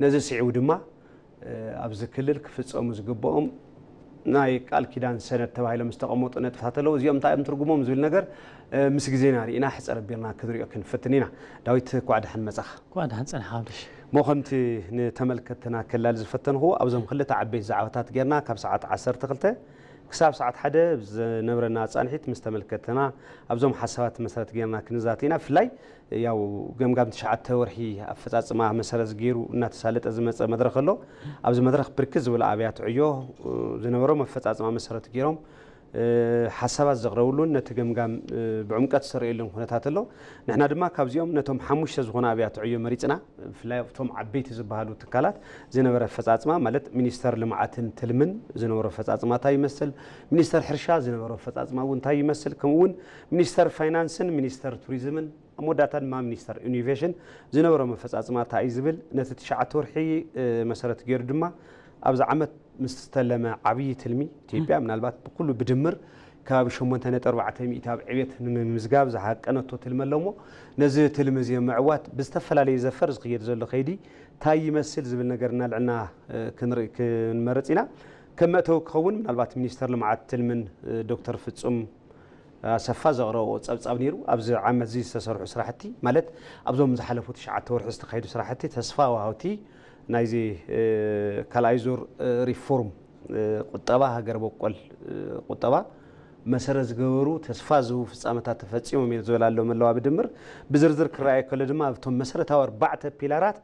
ነዚ ስዒቡ ድማ ኣብዚ ክልል ክፍፀሙ ዝግብኦም ናይ ቃል ኪዳን ሰነድ ተባሂሎም ዝተቐመጡ ነጥብታት ኣለዉ። እዚኦም እንታይ እዮም ትርጉሞም ዝብል ነገር ምስ ግዜና ርኢና ሕፅር ኣቢልና ክንሪኦ ክንፍትን ኢና። ዳዊት፣ እኳዕ ደሓን መጻኻ። እኳዕ ደሓን ጸንሓ። እሞ ከምቲ ንተመልከትና ከላል ዝፈተንኹዎ፣ ኣብዞም ክልተ ዓበይቲ ዛዕባታት ጌርና ካብ ሰዓት ዓሰርተ ክልተ ክሳብ ሰዓት ሓደ ዝነብረና ጻንሒት ምስ ተመልከትና ኣብዞም ሓሳባት መሰረት ጌርና ክንዛተ ኢና። ብፍላይ ያው ገምጋም ትሽዓተ ወርሒ ኣፈጻጽማ መሰረት ገይሩ እናተሳለጠ ዝመጸ መድረኽ ኣሎ። ኣብዚ መድረኽ ብርክት ዝበሉ ኣብያት ዕዮ ዝነበሮም ኣፈጻጽማ መሰረት ገይሮም ሓሳባት ዘቕረብሉን ነቲ ገምጋም ብዕምቀት ዝተረእየሉን ኩነታት ኣሎ። ንሕና ድማ ካብዚኦም ነቶም ሓሙሽተ ዝኾኑ ኣብያት ዕዮ መሪጽና፣ ብፍላይ ኣብቶም ዓበይቲ ዝበሃሉ ትካላት ዝነበረ ኣፈጻጽማ፣ ማለት ሚኒስተር ልምዓትን ትልምን ዝነበሮ ኣፈጻጽማ እንታይ ይመስል፣ ሚኒስተር ሕርሻ ዝነበሮ ኣፈጻጽማ እውን እንታይ ይመስል፣ ከምኡ እውን ሚኒስተር ፋይናንስን ሚኒስተር ቱሪዝምን ኣብ መወዳእታ ድማ ሚኒስተር ኢኖቬሽን ዝነበሮም ኣፈጻጽማ እንታይ እዩ ዝብል ነቲ ትሽዓተ ወርሒ መሰረት ገይሩ ድማ ኣብዚ ዓመት ምስ ዝተለመ ዓብዪ ትልሚ ኢትዮጵያ ምናልባት ብኩሉ ብድምር ከባቢ ሸሞንተ ነጥቢ ኣርባዕተ ሚእታዊ ዕብየት ንምምዝጋብ ዝሃቀነቶ ትልሚ ኣሎ እሞ ነዚ ትልሚ እዚ ምዕዋት ብዝተፈላለየ ዘፈር ዝኽየድ ዘሎ ከይዲ እንታይ ይመስል ዝብል ነገር እናልዕልና ክንርኢ ክንመርጽ ኢና። ከም መእተዊ ክኸውን ምናልባት ሚኒስተር ልምዓት ትልምን ዶክተር ፍጹም ኣሰፋ ዘቕረብኦ ጸብጻብ ነይሩ። ኣብዚ ዓመት እዚ ዝተሰርሑ ስራሕቲ ማለት ኣብዞም ዝሓለፉ ትሽዓተ ወርሒ ዝተኻየዱ ስራሕቲ ተስፋ ወሃብቲ ናይዚ ካልኣይ ዙር ሪፎርም ቁጠባ ሃገር በቆል ቁጠባ መሰረት ዝገበሩ ተስፋ ዝህቡ ፍጻመታት ተፈጺሞም እዮም ዝብል ኣሎ መለዋ ብድምር ብዝርዝር ክረኣየ ከሎ ድማ ኣብቶም መሰረታዊ ኣርባዕተ ፒላራት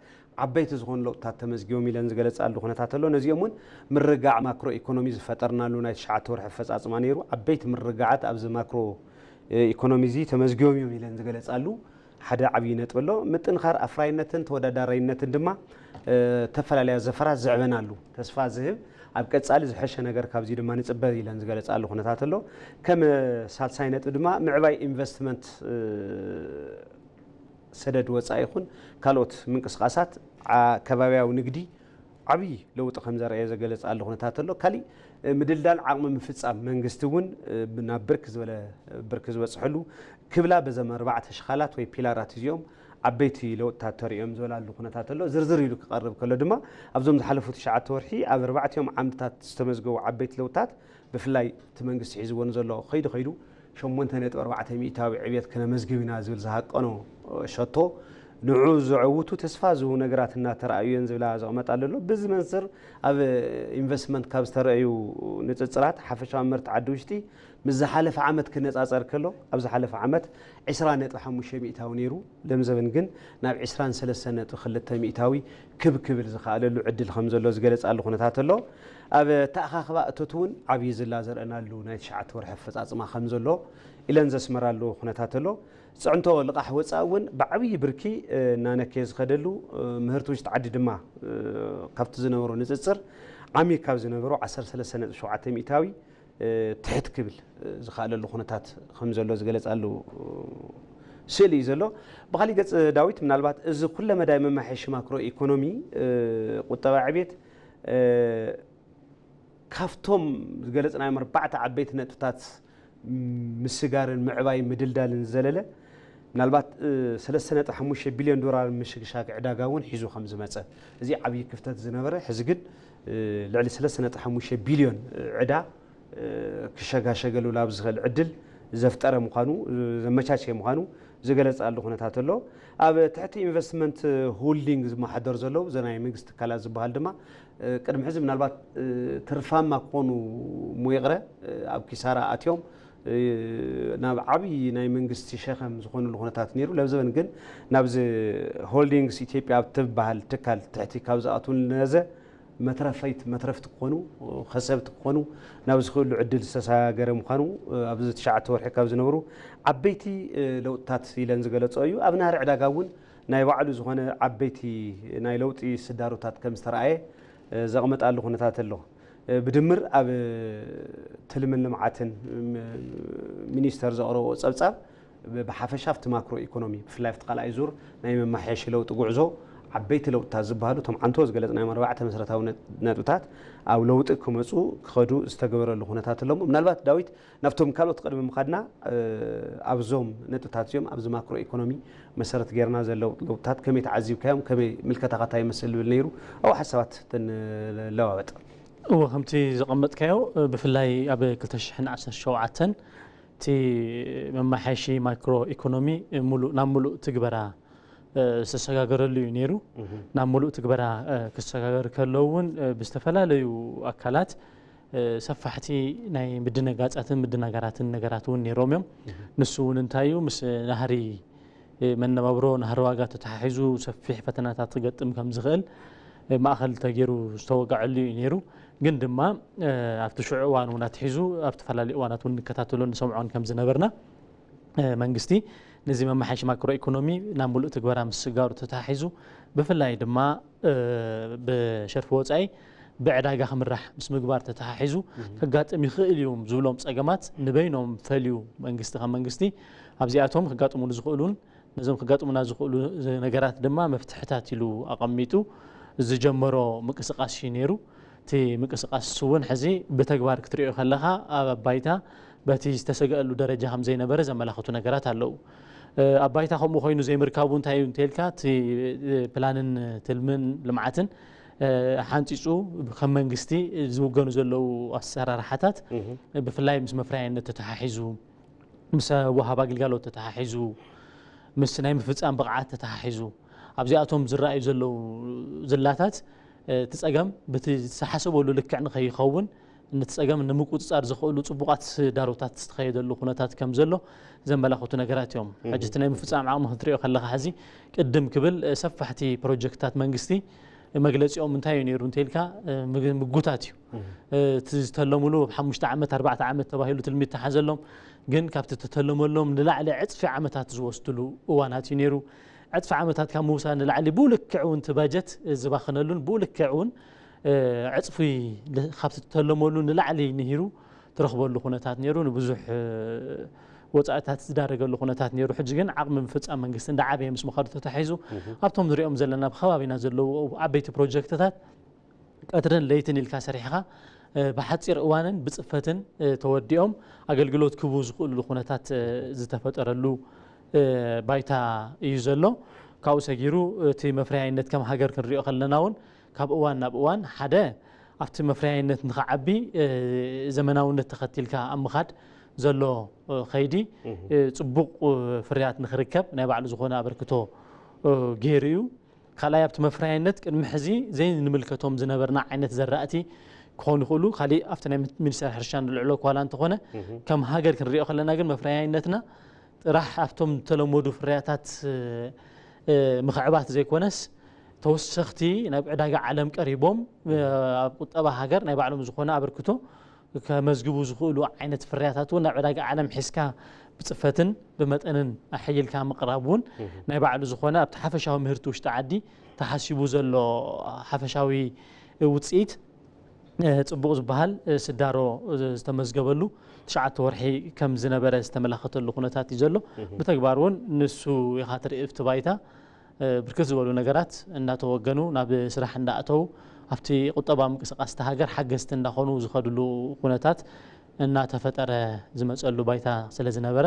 ዓበይቲ ዝኾኑ ለውጥታት ተመዝጊቦም ኢለን ዝገለጻሉ ኩነታት ኣሎ። ነዚኦም እውን ምርግጋዕ ማክሮ ኢኮኖሚ ዝፈጠርናሉ ናይ ትሽዓተ ወርሒ ኣፈጻጽማ ነይሩ። ዓበይቲ ምርግጋዓት ኣብዚ ማክሮ ኢኮኖሚ እዚ ተመዝጊቦም እዮም ኢለን ዝገለጻሉ ሓደ ዓብዪ ነጥቢ ኣሎ። ምጥንኻር ኣፍራይነትን ተወዳዳራይነትን ድማ ተፈላለያ ዘፈራት ዝዕበናሉ ተስፋ ዝህብ ኣብ ቀጻሊ ዝሐሸ ነገር ካብዚ ድማ ንጽበ ኢለን ዝገለጻሉ ኩነታት ኣሎ። ከም ሳልሳይ ነጥቢ ድማ ምዕባይ ኢንቨስትመንት ሰደድ ወፃኢ ይኹን ካልኦት ምንቅስቃሳት ከባቢያዊ ንግዲ ዓብዪ ለውጢ ከም ዘርኣየ ዘገለፀ ኣሎ ኩነታት ኣሎ። ካሊእ ምድልዳል ዓቕሚ ምፍፃም መንግስቲ እውን ናብ ብርክ ዝበለ ብርክ ዝበፅሐሉ ክብላ በዘም ኣርባዕተ ሽኻላት ወይ ፒላራት እዚኦም ዓበይቲ ለውጥታት ተሪኦም ዝበላሉ ኩነታት ኣሎ። ዝርዝር ኢሉ ክቐርብ ከሎ ድማ ኣብዞም ዝሓለፉ ትሽዓተ ወርሒ ኣብ ኣርባዕቲኦም ዓምድታት ዝተመዝገቡ ዓበይቲ ለውጥታት ብፍላይ እቲ መንግስቲ ሒዝዎ ንዘሎ ከይዱ ከይዱ ሸሞንተ ነጥቢ ኣርባዕተ ሚእታዊ ዕብየት ክነመዝግብ ኢና ዝብል ዝሃቀኖ ሸቶ ንዑ ዘዕውቱ ተስፋ ዝህቡ ነገራት እናተረኣዩ እየን ዝብላ ዘቕመጣ ኣሎ። ብዚ መንፅር ኣብ ኢንቨስትመንት ካብ ዝተረኣዩ ንፅፅራት ሓፈሻዊ ምርት ዓዲ ውሽጢ ምስ ዝሓለፈ ዓመት ክነፃፀር ከሎ ኣብ ዝሓለፈ ዓመት ዕስራ ነጥቢ ሓሙሽተ ሚእታዊ ነይሩ። ለምዘበን ግን ናብ ዕስራን ሰለስተን ነጥቢ ክልተ ሚእታዊ ክብ ክብል ዝኸኣለሉ ዕድል ከም ዘሎ ዝገለፃሉ ኩነታት ኣሎ። ኣብ ተኣኻኽባ እቶት እውን ዓብዪ ዝላ ዘርእናሉ ናይ ትሽዓተ ወርሒ ኣፈፃፅማ ከም ዘሎ ኢለን ዘስመራሉ ኩነታት ኣሎ። ፅዕንቶ ልቓሕ ወፃኢ እውን ብዓብዪ ብርኪ እናነከየ ዝኸደሉ ምህርቲ ውሽጢ ዓዲ ድማ ካብቲ ዝነበሮ ንፅፅር ዓሚ ካብ ዝነበሮ ዓሰርተ ሰለስተ ነጥቢ ሸውዓተ ሚእታዊ ትሕት ክብል ዝኸኣለሉ ኩነታት ከም ዘሎ ዝገለፃሉ ስእሊ እዩ ዘሎ። ብኻሊእ ገፅ ዳዊት ምናልባት እዚ ኩለ መዳይ መማሓየሺ ማክሮ ኢኮኖሚ ቁጠባ ዕቤት ካብቶም ዝገለፅናዮም ኣርባዕተ ዓበይቲ ነጥብታት ምስጋርን ምዕባይ ምድልዳልን ዝዘለለ ምናልባት ሰለስተ ነጥቢ ሓሙሽተ ቢልዮን ዶላር ምሽግሻግ ዕዳጋ እውን ሒዙ ከም ዝመፀ እዚ ዓብዪ ክፍተት ዝነበረ ሕዚ ግን ልዕሊ ሰለስተ ነጥቢ ሓሙሽተ ቢልዮን ዕዳ ክሸጋሸገሉ ናብ ዝኽእል ዕድል ዘፍጠረ ምዃኑ ዘመቻቸየ ምዃኑ ዝገለፀሉ ኩነታት ኣሎ። ኣብ ትሕቲ ኢንቨስትመንት ሆልዲንግ ዝመሓደር ዘለዉ ዘናይ መንግስቲ ትካላት ዝበሃል ድማ ቅድሚ ሕዚ ምናልባት ትርፋማ ክኾኑ እሞ ይቕረ ኣብ ኪሳራ ኣትዮም ናብ ዓብዪ ናይ መንግስቲ ሸኸም ዝኾኑሉ ኩነታት ነይሩ። ለብዘበን ግን ናብዚ ሆልዲንግስ ኢትዮጵያ ኣብ ትበሃል ትካል ትሕቲ ካብ ዝኣትው ነዘ መትረፈይት መትረፍቲ ክኾኑ ከሰብቲ ክኾኑ ናብ ዝኽእሉ ዕድል ዝተሰጋገረ ምዃኑ ኣብዚ ትሽዓተ ወርሒ ካብ ዝነበሩ ዓበይቲ ለውጥታት ኢለን ዝገለጾ እዩ። ኣብ ናህሪ ዕዳጋ እውን ናይ ባዕሉ ዝኾነ ዓበይቲ ናይ ለውጢ ስዳሮታት ከም ዝተረኣየ ዘቕመጣሉ ኩነታት ኣሎ። ብድምር ኣብ ትልምን ልምዓትን ሚኒስተር ዘቕረቦ ጸብጻብ ብሓፈሻ ኣብቲ ማክሮ ኢኮኖሚ ብፍላይ ኣብቲ ካልኣይ ዙር ናይ መማሓየሺ ለውጢ ጉዕዞ ዓበይቲ ለውጥታት ዝበሃሉ እቶም ዓንቶ ዝገለጽናዮም ኣርባዕተ መሰረታዊ ነጥ- ነጥብታት ኣብ ለውጢ ክመጹ ክኸዱ ዝተገበረሉ ኩነታት ኣሎ። ምናልባት ዳዊት ናብቶም ካልኦት ቅድሚ ምኻድና ኣብዞም ነጥብታት እዚኦም ኣብዚ ማክሮ ኢኮኖሚ መሰረት ጌርና ዘለዉ ለውጥታት ከመይ ተዓዚብካዮም፣ ከመይ ምልከታኻ እንታይ ይመስል ዝብል ነይሩ። ኣብኡ ሓሳባት ተንለዋወጥ። እወ ከምቲ ዘቐመጥካዮ ብፍላይ ኣብ ክልተ ሽሕን ዓሰርተ ሸውዓተን እቲ መመሓየሺ ማክሮ ኢኮኖሚ ሙሉእ ናብ ሙሉእ ትግበራ ዝተሰጋገረሉ እዩ ነይሩ። ናብ ሙሉእ ትግበራ ክሰጋገር ከሎ እውን ብዝተፈላለዩ ኣካላት ሰፋሕቲ ናይ ምድነጋጻትን ምድናጋራትን ነገራት እውን ነይሮም እዮም። ንሱ እውን እንታይ እዩ ምስ ናህሪ መነባብሮ ናህሪ ዋጋ ተተሓሒዙ ሰፊሕ ፈተናታት ክገጥም ከም ዝኽእል ማእኸል ተገይሩ ዝተወገዐሉ እዩ ነይሩ። ግን ድማ ኣብቲ ሽዑ እዋን እውን ኣትሒዙ ኣብ ዝተፈላለዩ እዋናት እውን ንከታተሎን ንሰምዖን ከም ዝነበርና መንግስቲ ነዚ መመሓየሺ ማክሮ ኢኮኖሚ ናብ ሙሉእ ትግበራ ምስጋሩ ተተሓሒዙ ብፍላይ ድማ ብሸርፊ ወፃኢ ብዕዳጋ ክምራሕ ምስ ምግባር ተተሓሒዙ ከጋጥም ይኽእል እዩ ዝብሎም ፀገማት ንበይኖም ፈልዩ መንግስቲ ካብ መንግስቲ ኣብዚኣቶም ከጋጥሙሉ ዝኽእሉን ነዞም ከጋጥሙና ዝኽእሉ ነገራት ድማ መፍትሕታት ኢሉ ኣቐሚጡ ዝጀመሮ ምንቅስቃስ እዩ ነይሩ። እቲ ምንቅስቃስ እውን ሕዚ ብተግባር ክትሪኦ ከለኻ ኣብ ኣባይታ በቲ ዝተሰገኣሉ ደረጃ ከም ዘይነበረ ዘመላኽቱ ነገራት ኣለዉ። ኣብ ባይታ ከምኡ ኮይኑ ዘይምርካቡ እንታይ እዩ እንተልካ እቲ ፕላንን ትልምን ልምዓትን ሓንፂፁ ከም መንግስቲ ዝውገኑ ዘለዉ ኣሰራርሓታት ብፍላይ ምስ መፍረያይነት ተተሓሒዙ ምስ ወሃብ ኣግልጋሎት ተተሓሒዙ ምስ ናይ ምፍፃም ብቕዓት ተተሓሒዙ ኣብዚኣቶም ዝረኣዩ ዘለዉ ዝላታት እቲ ፀገም ብቲ ዝተሓሰበሉ ልክዕ ንኸይኸውን ነቲ ፀገም ንምቁፅፃር ዝኽእሉ ፅቡቓት ዳሮታት ዝተኸየደሉ ኩነታት ከም ዘሎ ዘመላኽቱ ነገራት እዮም። ሕጂ እቲ ናይ ምፍፃም ዓቕሚ ክትሪኦ ከለኻ ሕዚ ቅድም ክብል ሰፋሕቲ ፕሮጀክትታት መንግስቲ መግለፂኦም እንታይ እዩ ነይሩ እንተኢልካ ምጉታት እዩ። እቲ ዝተለሙሉ ሓሙሽተ ዓመት ኣርባዕተ ዓመት ተባሂሉ ትልሚ ይተሓዘሎም ግን ካብቲ ተተለመሎም ንላዕሊ ዕፅፊ ዓመታት ዝወስድሉ እዋናት እዩ ነይሩ። ዕፅፊ ዓመታት ካብ ምውሳድ ንላዕሊ ብኡ ልክዕ እውን እቲ ባጀት ዝባኽነሉን ብኡ ልክዕ እውን ዕፅፊ ካብቲ ተለመሉ ንላዕሊ ንሂሩ ትረኽበሉ ኩነታት ነይሩ ንብዙሕ ወፃእታት ዝዳረገሉ ኩነታት ነይሩ። ሕጂ ግን ዓቕሚ ምፍፃም መንግስቲ እንዳዓበየ ምስ ምኻዱ ተታሒዙ ኣብቶም ንሪኦም ዘለና ብከባቢና ዘለዉ ዓበይቲ ፕሮጀክትታት ቀትርን ለይትን ኢልካ ሰሪሕኻ ብሓፂር እዋንን ብፅፈትን ተወዲኦም ኣገልግሎት ክህቡ ዝኽእሉ ኩነታት ዝተፈጠረሉ ባይታ እዩ ዘሎ። ካብኡ ሰጊሩ እቲ መፍረያይነት ከም ሃገር ክንሪኦ ከለና እውን ካብ እዋን ናብ እዋን ሓደ ኣብቲ መፍረያይነት ንክዓቢ ዘመናውነት ተኸቲልካ ኣብ ምኻድ ዘሎ ከይዲ ፅቡቕ ፍርያት ንክርከብ ናይ ባዕሉ ዝኾነ ኣበርክቶ ገይሩ እዩ። ካልኣይ ኣብቲ መፍረያይነት ቅድሚ ሕዚ ዘይንምልከቶም ዝነበርና ዓይነት ዘራእቲ ክኾኑ ይኽእሉ። ካሊእ ኣብቲ ናይ ሚኒስተር ሕርሻ ንልዕሎ ኳላ እንተኾነ ከም ሃገር ክንሪኦ ከለና ግን መፍረያይነትና ጥራሕ ኣብቶም ዝተለመዱ ፍርያታት ምኽዕባት ዘይኮነስ ተወሰኽቲ ናብ ዕዳጋ ዓለም ቀሪቦም ኣብ ቁጠባ ሃገር ናይ ባዕሎም ዝኾነ ኣበርክቶ ከመዝግቡ ዝኽእሉ ዓይነት ፍርያታት እውን ናብ ዕዳጋ ዓለም ሒዝካ ብፅፈትን ብመጠንን ኣሐይልካ ምቕራብ እውን ናይ ባዕሉ ዝኾነ ኣብቲ ሓፈሻዊ ምህርቲ ውሽጢ ዓዲ ተሓሲቡ ዘሎ ሓፈሻዊ ውፅኢት ፅቡቕ ዝበሃል ስዳሮ ዝተመዝገበሉ ትሽዓተ ወርሒ ከም ዝነበረ ዝተመላኸተሉ ኩነታት እዩ ዘሎ። ብተግባር እውን ንሱ ኢኻ ትርኢ ኣብቲ ባይታ ብርክት ዝበሉ ነገራት እናተወገኑ ናብ ስራሕ እንዳኣተው ኣብቲ ቁጠባ ምንቅስቃስ እታ ሃገር ሓገዝቲ እንዳኾኑ ዝኸድሉ ኩነታት እናተፈጠረ ዝመፀሉ ባይታ ስለ ዝነበረ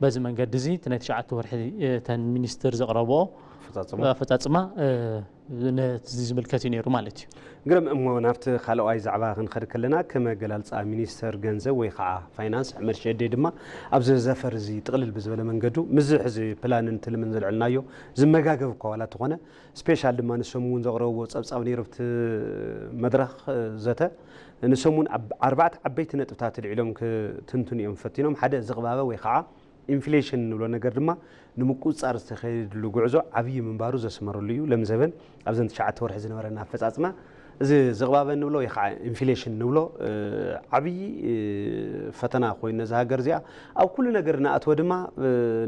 በዚ መንገዲ እዚ እቲ ናይ ትሽዓተ ወርሒ እተን ሚኒስትር ዘቕረብኦ ኣፈፃፅማ ነዚ ዝምልከት እዩ ነይሩ ማለት እዩ። ግርም እሞ ናብቲ ካልኣዋይ ዛዕባ ክንኸድ ከለና ከም ኣገላልፃ ሚኒስተር ገንዘብ ወይ ከዓ ፋይናንስ ኣሕመድ ሸዴ ድማ ኣብዚ ዘፈር እዚ ጥቕልል ብዝበለ መንገዱ ምዚ ሕዚ ፕላንን ትልምን ዘልዕልናዮ ዝመጋገብ እኳ ዋላ ተኾነ ስፔሻል ድማ ንሶም እውን ዘቕረብዎ ፀብፃብ ነይሩ ኣብቲ መድረኽ ዘተ ንሶም እውን ኣርባዕተ ዓበይቲ ነጥብታት ኣልዒሎም ክትንትኑ እዮም ፈቲኖም። ሓደ ዝቕባበ ወይ ከዓ ኢንፍሌሽን እንብሎ ነገር ድማ ንምቁፅፃር ዝተኸየድሉ ጉዕዞ ዓብዪ ምንባሩ ዘስመረሉ እዩ። ለምዘበን ኣብዘን ትሽዓተ ወርሒ ዝነበረና ኣፈፃፅማ እዚ ዝቕባበ እንብሎ ወይ ከዓ ኢንፍሌሽን እንብሎ ዓብዪ ፈተና ኮይኑ ነዚ ሃገር እዚኣ ኣብ ኩሉ ነገር እናኣተወ ድማ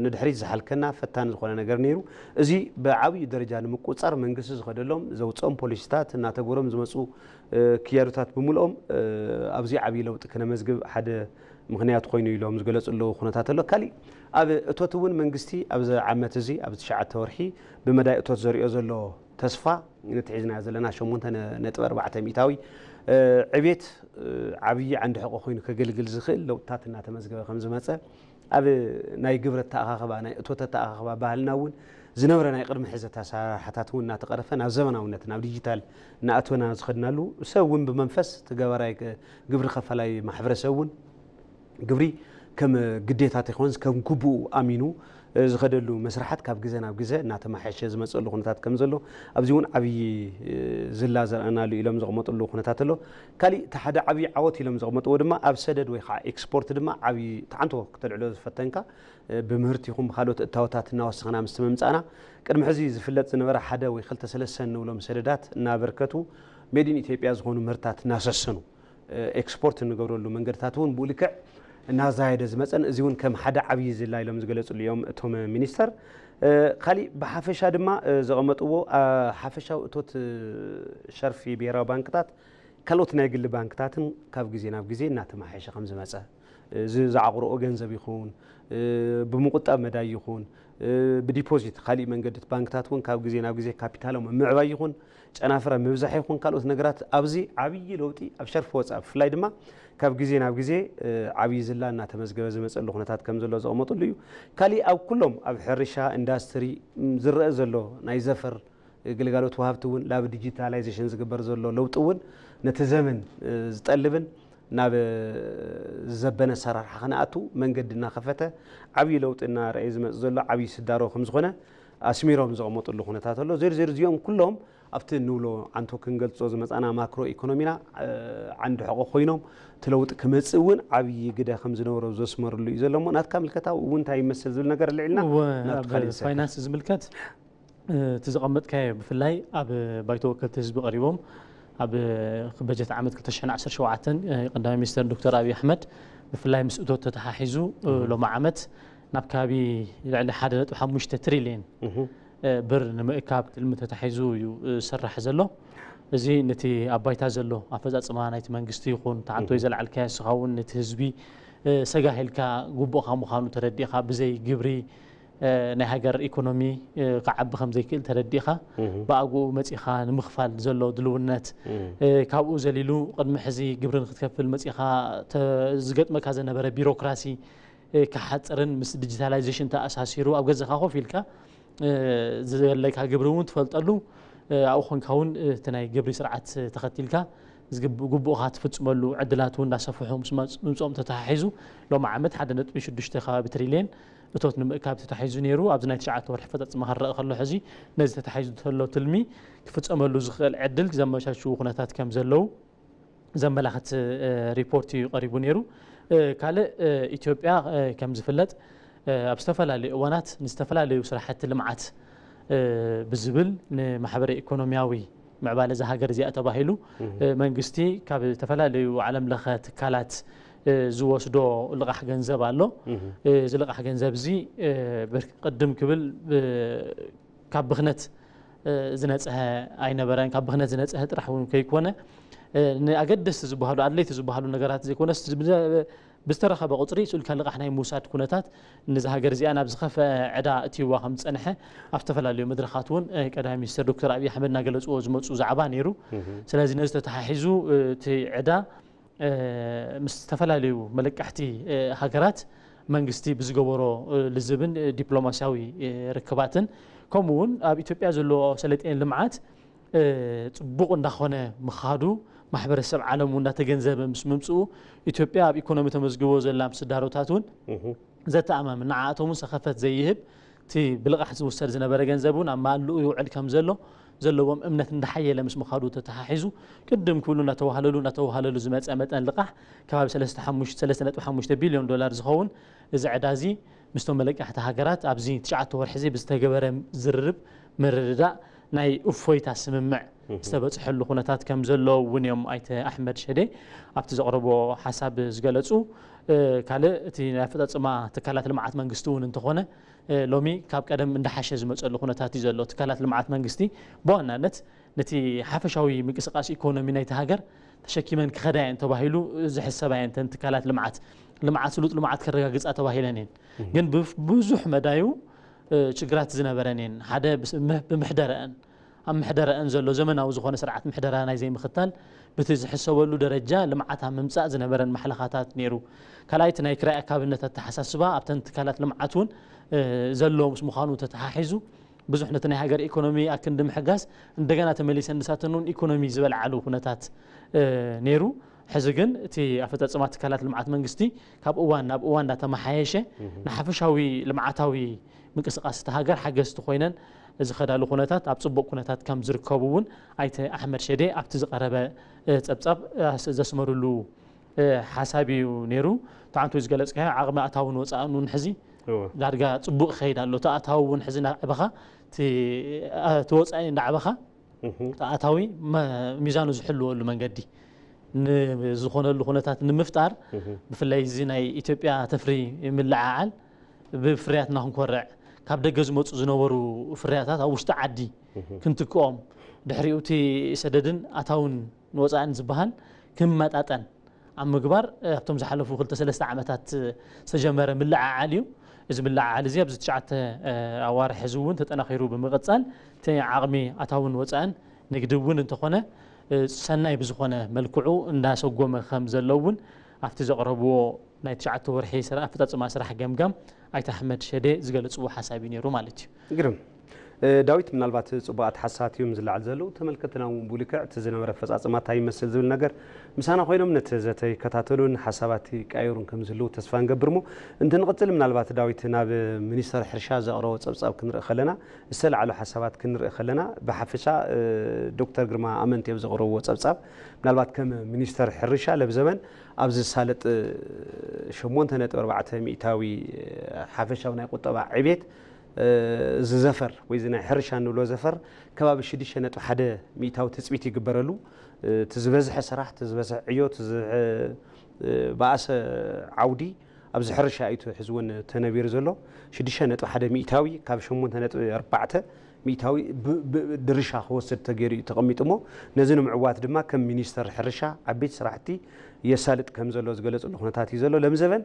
ንድሕሪት ዝሓልከና ፈታኒ ዝኾነ ነገር ነይሩ። እዚ ብዓብዪ ደረጃ ንምቁፅፃር መንግስቲ ዝኸደሎም ዘውፅኦም ፖሊሲታት እናተግበሮም ዝመፁ ክያዶታት ብምልኦም ኣብዚ ዓብዪ ለውጢ ክነመዝግብ ሓደ ምኽንያት ኮይኑ ኢሎም ዝገለፁ ኣለዉ ኩነታት ኣሎ። ካሊእ ኣብ እቶት እውን መንግስቲ ኣብዚ ዓመት እዚ ኣብ ትሽዓተ ወርሒ ብመዳይ እቶት ዘሪኦ ዘሎ ተስፋ ነቲ ሒዝናዮ ዘለና ሸሞንተ ነጥቢ ኣርባዕተ ሚእታዊ ዕቤት ዓብዪ ዓንዲ ሕቆ ኮይኑ ከገልግል ዝኽእል ለውጥታት እናተመዝገበ ከም ዝመፀ ኣብ ናይ ግብሪ ኣተኣኻኽባ ናይ እቶት ኣተኣኻኽባ ባህልና እውን ዝነበረ ናይ ቅድሚ ሕዚ ኣሰራርሓታት እውን እናተቐረፈ ናብ ዘመናውነት ናብ ዲጂታል እናኣተወና ዝኸድናሉ ሰብ እውን ብመንፈስ ተገባራይ ግብሪ ከፋላይ ማሕበረሰብ እውን ግብሪ ከም ግዴታ ተይኮነስ ከም ግቡኡ ኣሚኑ ዝኸደሉ መስርሓት ካብ ግዜ ናብ ግዜ እናተመሓየሸ ዝመፀሉ ኩነታት ከም ዘሎ ኣብዚ እውን ዓብዪ ዝላ ዘርኣናሉ ኢሎም ዘቕመጥሉ ኩነታት ኣሎ። ካሊእ እቲ ሓደ ዓብዪ ዓወት ኢሎም ዘቕመጥዎ ድማ ኣብ ሰደድ ወይ ከዓ ኤክስፖርት ድማ ዓብዪ ተዓንቶ ክተልዕሎ ዝፈተንካ ብምህርቲ ይኹን ብካልኦት እታወታት እናወሰኽና ምስቲ ምምፃእና ቅድሚ ሕዚ ዝፍለጥ ዝነበረ ሓደ ወይ ክልተ ሰለስተ እንብሎም ሰደዳት እናበርከቱ ሜድ ኢን ኢትዮጵያ ዝኾኑ ምህርታት እናሰሰኑ ኤክስፖርት እንገብረሉ መንገድታት እውን ብኡ ልክዕ እናዛየደ ዝመፀን እዚ እውን ከም ሓደ ዓብዪ ዝላ ኢሎም ዝገለፅሉ እዮም እቶም ሚኒስተር። ካሊእ ብሓፈሻ ድማ ዘቐመጥዎ ሓፈሻዊ እቶት ሸርፊ ብሄራዊ ባንክታት ካልኦት ናይ ግሊ ባንክታትን ካብ ግዜ ናብ ግዜ እናተመሓየሸ ከም ዝመፀ እዚ ዝዓቕርኦ ገንዘብ ይኹን ብምቁጣብ መዳይ ይኹን ብዲፖዚት ካሊእ መንገዲ ባንክታት እውን ካብ ግዜ ናብ ግዜ ካፒታሎም ምምዕባይ ይኹን ጨናፍረ ምብዛሕ ይኹን ካልኦት ነገራት ኣብዚ ዓብዪ ለውጢ ኣብ ሸርፊ ወፃኢ ብፍላይ ድማ ካብ ግዜ ናብ ግዜ ዓብዪ ዝላ እናተመዝገበ ዝመፀሉ ኩነታት ከም ዘሎ ዘቐመጥሉ እዩ። ካሊእ ኣብ ኩሎም ኣብ ሕርሻ ኢንዳስትሪ ዝረአ ዘሎ ናይ ዘፈር ግልጋሎት ወሃብቲ እውን ናብ ዲጂታላይዜሽን ዝግበር ዘሎ ለውጢ እውን ነቲ ዘመን ዝጠልብን ናብ ዘበነ ኣሰራርሓ ክንኣቱ መንገዲ እናኸፈተ ዓብዪ ለውጢ እናረኣየ ዝመፅእ ዘሎ ዓብዪ ስዳሮ ከምዝኾነ ኣስሚሮም ዘቐመጥሉ ኩነታት ኣሎ። ዜርዜር እዚኦም ኩሎም ኣብቲ እንብሎ ዓንቶ ክንገልፆ ዝመፃና ማክሮ ኢኮኖሚና ዓንዲ ሕቆ ኮይኖም እቲ ለውጢ ክመፅእ እውን ዓብዪ ግደ ከም ዝነበሮ ዘስመርሉ እዩ ዘሎ። እሞ ናትካ ምልከታ እውን እንታይ ይመስል ዝብል ነገር ኣልዒልና ናብቲ ካልእ ንሰግር። ፋይናንስ ዝምልከት እቲ ዘቐመጥካዮ ብፍላይ ኣብ ባይቶ ወከልቲ ህዝቢ ቀሪቦም ኣብ በጀት ዓመት ክልተ ሽሕን ዓሰርተ ሸውዓተን ቀዳማይ ሚኒስተር ዶክተር ኣብይ ኣሕመድ ብፍላይ ምስ እቶት ተተሓሒዙ ሎሚ ዓመት ናብ ከባቢ ልዕሊ ሓደ ነጥቢ ሓሙሽተ ትሪልየን ብር ንምእካብ ትልሚ ተታሒዙ እዩ ዝስራሕ ዘሎ። እዚ ነቲ ኣብ ባይታ ዘሎ ኣፈፃፅማ ናይቲ መንግስቲ ይኹን ተዓንቶ እዩ ዘልዓልካዮ ንስኻ እውን ነቲ ህዝቢ ሰጋሂልካ ግቡእኻ ምዃኑ ተረዲእኻ ብዘይ ግብሪ ናይ ሃገር ኢኮኖሚ ክዓቢ ከም ዘይክእል ተረዲእኻ ብኣግኡ መፂኻ ንምኽፋል ዘሎ ድልውነት ካብኡ ዘሊሉ ቅድሚ ሕዚ ግብሪ ንክትከፍል መፂኻ ዝገጥመካ ዝነበረ ቢሮክራሲ ክሓፅርን ምስ ዲጂታላይዜሽን ተኣሳሲሩ ኣብ ገዛኻ ኮፍ ኢልካ ዘለካ ግብሪ እውን ትፈልጠሉ ኣብኡ ኮንካ እውን እቲ ናይ ግብሪ ስርዓት ተኸቲልካ ግቡእኻ ትፍፅመሉ ዕድላት እውን እንዳሰፍሑ ምስ ምምፅኦም ተተሓሒዙ ሎሚ ዓመት ሓደ ነጥቢ ሽዱሽተ ከባቢ ትሪልየን እቶት ንምእካብ ተታሒዙ ነይሩ። ኣብዚ ናይ ትሽዓተ ወርሒ ኣፈፃፅማ ክረኣ ከሎ ሕዚ ነዚ ተታሒዙ ዘሎ ትልሚ ክፍፀመሉ ዝኽእል ዕድል ዘመቻችዉ ኩነታት ከም ዘለዉ ዘመላኽት ሪፖርት እዩ ቀሪቡ ነይሩ። ካልእ ኢትዮጵያ ከም ዝፍለጥ ኣብ ዝተፈላለዩ እዋናት ንዝተፈላለዩ ስራሕቲ ልምዓት ብዝብል ንማሕበረ ኢኮኖሚያዊ ምዕባለ እዛ ሃገር እዚኣ ተባሂሉ መንግስቲ ካብ ዝተፈላለዩ ዓለም ለኸ ትካላት ዝወስዶ ልቓሕ ገንዘብ ኣሎ። እዚ ልቓሕ ገንዘብ እዚ ቅድም ክብል ካብ ብኽነት ዝነፅሀ ኣይነበረን። ካብ ብኽነት ዝነፅሀ ጥራሕ እውን ከይኮነ ንኣገደስቲ ዝበሃሉ ኣድለይቲ ዝበሃሉ ነገራት ዘይኮነስ ብዝተረኸበ ቁፅሪ ስኡልካ ልቓሕ ናይ ምውሳድ ኩነታት ነዚ ሃገር እዚኣ ናብ ዝኸፍአ ዕዳ እትይዋ ከም ዝፀንሐ ኣብ ዝተፈላለዩ መድረኻት እውን ቀዳማይ ሚኒስትር ዶክተር ኣብይ ኣሕመድ እናገለፅዎ ዝመፁ ዛዕባ ነይሩ። ስለዚ ነዚ ተተሓሒዙ እቲ ዕዳ ምስ ዝተፈላለዩ መለቃሕቲ ሃገራት መንግስቲ ብዝገበሮ ልዝብን ዲፕሎማሲያዊ ርክባትን ከምኡ እውን ኣብ ኢትዮጵያ ዘለዎ ሰለጤን ልምዓት ፅቡቕ እንዳኾነ ምኻዱ ማሕበረሰብ ዓለም እውን እንዳተገንዘበ ምስ ምምፅኡ ኢትዮጵያ ኣብ ኢኮኖሚ ተመዝግቦ ዘላ ምስዳሮታት እውን ዘተኣማምን ንዓኣቶም እውን ሰኸፈት ዘይህብ እቲ ብልቓሕ ዝውሰድ ዝነበረ ገንዘብ እውን ኣብ ማልኡ ይውዕል ከም ዘሎ ዘለዎም እምነት እንዳሓየለ ምስ ምኻዱ ተተሓሒዙ ቅድም ክብሉ እናተዋህለሉ እናተዋህለሉ ዝመፀ መጠን ልቓሕ ከባቢ ሰለስተ ሓሙሽተ ቢልዮን ዶላር ዝኸውን እዚ ዕዳ እዚ ምስቶም መለቃሕቲ ሃገራት ኣብዚ ትሽዓተ ወርሒ እዚ ብዝተገበረ ዝርርብ ምርድዳእ ናይ እፎይታ ስምምዕ ዝተበፅሐሉ ኩነታት ከም ዘሎ እውን እዮም ኣይተ ኣሕመድ ሸዴ ኣብቲ ዘቕረቦ ሓሳብ ዝገለፁ። ካልእ እቲ ናይ ኣፈፃፅማ ትካላት ልምዓት መንግስቲ እውን እንተኾነ ሎሚ ካብ ቀደም እንዳሓሸ ዝመፀሉ ኩነታት እዩ ዘሎ። ትካላት ልምዓት መንግስቲ ብዋናነት ነቲ ሓፈሻዊ ምንቅስቃስ ኢኮኖሚ ናይቲ ሃገር ተሸኪመን ክኸዳ እየን ተባሂሉ ዝሕሰባ እየን። እተን ትካላት ልምዓት ልምዓት ስሉጥ ልምዓት ከረጋግፃ ተባሂለን እየን። ግን ብብዙሕ መዳዩ ችግራት ዝነበረን እየን። ሓደ ብምሕደረአን ኣብ ምሕደረአን ዘሎ ዘመናዊ ዝኾነ ስርዓት ምሕደራ ናይ ዘይምኽታል፣ በቲ ዝሕሰበሉ ደረጃ ልምዓት ኣብ ምምጻእ ዝነበረን ማሕለኻታት ነይሩ። ካልኣይ፣ እቲ ናይ ክራይ ኣካብነት ኣተሓሳስባ ኣብተን ትካላት ልምዓት እውን፣ እ፣ ዘሎ ምስ ምዃኑ ተተሓሒዙ፣ ብዙሕ ነቲ ናይ ሃገር ኢኮኖሚ ኣክንዲ ምሕጋዝ፣ እንደገና ተመሊሰን ንሳተን እውን ኢኮኖሚ ዝበልዓሉ ኩነታት፣ እ፣ ነይሩ። ሕዚ ግን እቲ ኣፈጻጽማ ትካላት ልምዓት መንግስቲ ካብ እዋን ናብ እዋን እንዳተመሓየሸ፣ ንሓፈሻዊ ልምዓታዊ ምንቅስቃስ እታ ሃገር ሓገዝቲ ኮይነን ዝኸዳሉ ኩነታት ኣብ ጽቡቕ ኩነታት ከም ዝርከቡ እውን ኣይተ ኣሕመድ ሸዴ ኣብቲ ዝቐረበ፣ እ፣ ጸብጻብ፣ እ፣ ዘስመሩሉ፣ እ፣ ሓሳብ እዩ ነይሩ። ትዓንቱ ዝገለጽካዮ ዓቕሚ ኣታውን ወጻእን እውን ሕዚ እወ። ዳርጋ ጽቡቕ ይኸይድ ኣሎ። እቲ ኣታዊ እውን ሕዚ እናዕበኻ፣ እቲ፣ እ፣ እቲ ወጻኢ እንዳዕበኻ፣ እህ። እቲ ኣታዊ መ-፣ ሚዛኑ ዝሕልወሉ መንገዲ ንዝኾነሉ ኩነታት ንምፍጣር፣ እህ። ብፍላይ እዚ ናይ ኢትዮጵያ ተፍሪ ምልዓዓል ብፍርያትና ክንኮርዕ፣ ካብ ደገ ዝመጹ ዝነበሩ ፍርያታት ኣብ ውሽጢ ዓዲ እህ። ክንትክኦም፣ ድሕሪኡ እቲ ሰደድን ኣታውን ንወጻእን ዝበሃል ክመጣጠን ኣብ ምግባር፣ እ፣ ኣብቶም ዝሓለፉ ክልተ ሰለስተ ዓመታት ዝተጀመረ ምልዕዓል እዩ። እዚ ምልዕዓል እዚ ኣብዚ ትሽዓተ፣ እ፣ ኣዋርሕ እዚ እውን ተጠናኺሩ ብምቕጻል፣ እቲ ዓቕሚ ኣታውን ወጻእን ንግዲ እውን እንተኾነ፣ እ፣ ሰናይ ብዝኾነ መልክዑ እንዳሰጎመ ከም ዘሎ እውን ኣብቲ ዘቕረብዎ ናይ ትሽዓተ ወርሒ ስራ-፣ ኣፈጻጽማ ስራሕ ገምጋም ኣይተ ኣሕመድ ሸዴ ዝገለጽዎ ሓሳብ እዩ ነይሩ ማለት እዩ። ግርም። እ፣ ዳዊት፣ ምናልባት ጽቡቓት ሓሳባት እዮም ዝለዓል ዘለዉ። ተመልከትና እውን ብልክዕ እቲ ዝነበረ ኣፈጻጽማ እንታይ ይመስል ዝብል ነገር ምሳና ኮይኖም ነቲ ዘተ ይከታተሉን ሓሳባት ይቀያየሩን ከም ዝህልዉ ተስፋ ንገብር። እሞ እንትንቕጽል፣ ምናልባት ዳዊት፣ ናብ ሚኒስተር ሕርሻ ዘቕረቦ ጸብጻብ ክንርኢ ከለና፣ ዝተለዓሉ ሓሳባት ክንርኢ ከለና፣ ብሓፈሻ፣ እ፣ ዶክተር ግርማ ኣመንቲ ኣብ ዘቕረብዎ ጸብጻብ፣ ምናልባት ከም ሚኒስተር ሕርሻ ለብዘበን ኣብ ዝሳለጥ ሸሞንተ ነጥቢ ኣርባዕተ ሚእታዊ ሓፈሻዊ ናይ ቁጠባ ዕቤት፣ እ፣ እዚ ዘፈር ወይ እዚ ናይ ሕርሻ እንብሎ ዘፈር ከባቢ ሽዱሽተ ነጥቢ ሓደ ሚእታዊ ትጽቢት ይግበረሉ። እ፣ እቲ ዝበዝሐ ስራሕ፣ እቲ ዝበዝሐ ዕዮ፣ እቲ ዝበዝሐ፣ እ፣ በኣሰ ዓውዲ ኣብዚ ሕርሻ እዩ እቲ ሕዚ እውን ተነቢሩ ዘሎ። ሽዱሽተ ነጥቢ ሓደ ሚእታዊ ካብ ሸሞንተ ነጥቢ ኣርባዕተ ሚእታዊ ብ-፣ ብ-፣ ድርሻ ክወስድ ተገይሩ እዩ ተቐሚጡ። እሞ ነዚ ንምዕዋት ድማ ከም ሚኒስተር ሕርሻ ዓበይቲ ስራሕቲ የሳልጥ ከም ዘሎ ዝገለጽሉ ኩነታት እዩ ዘሎ። ለምዘበን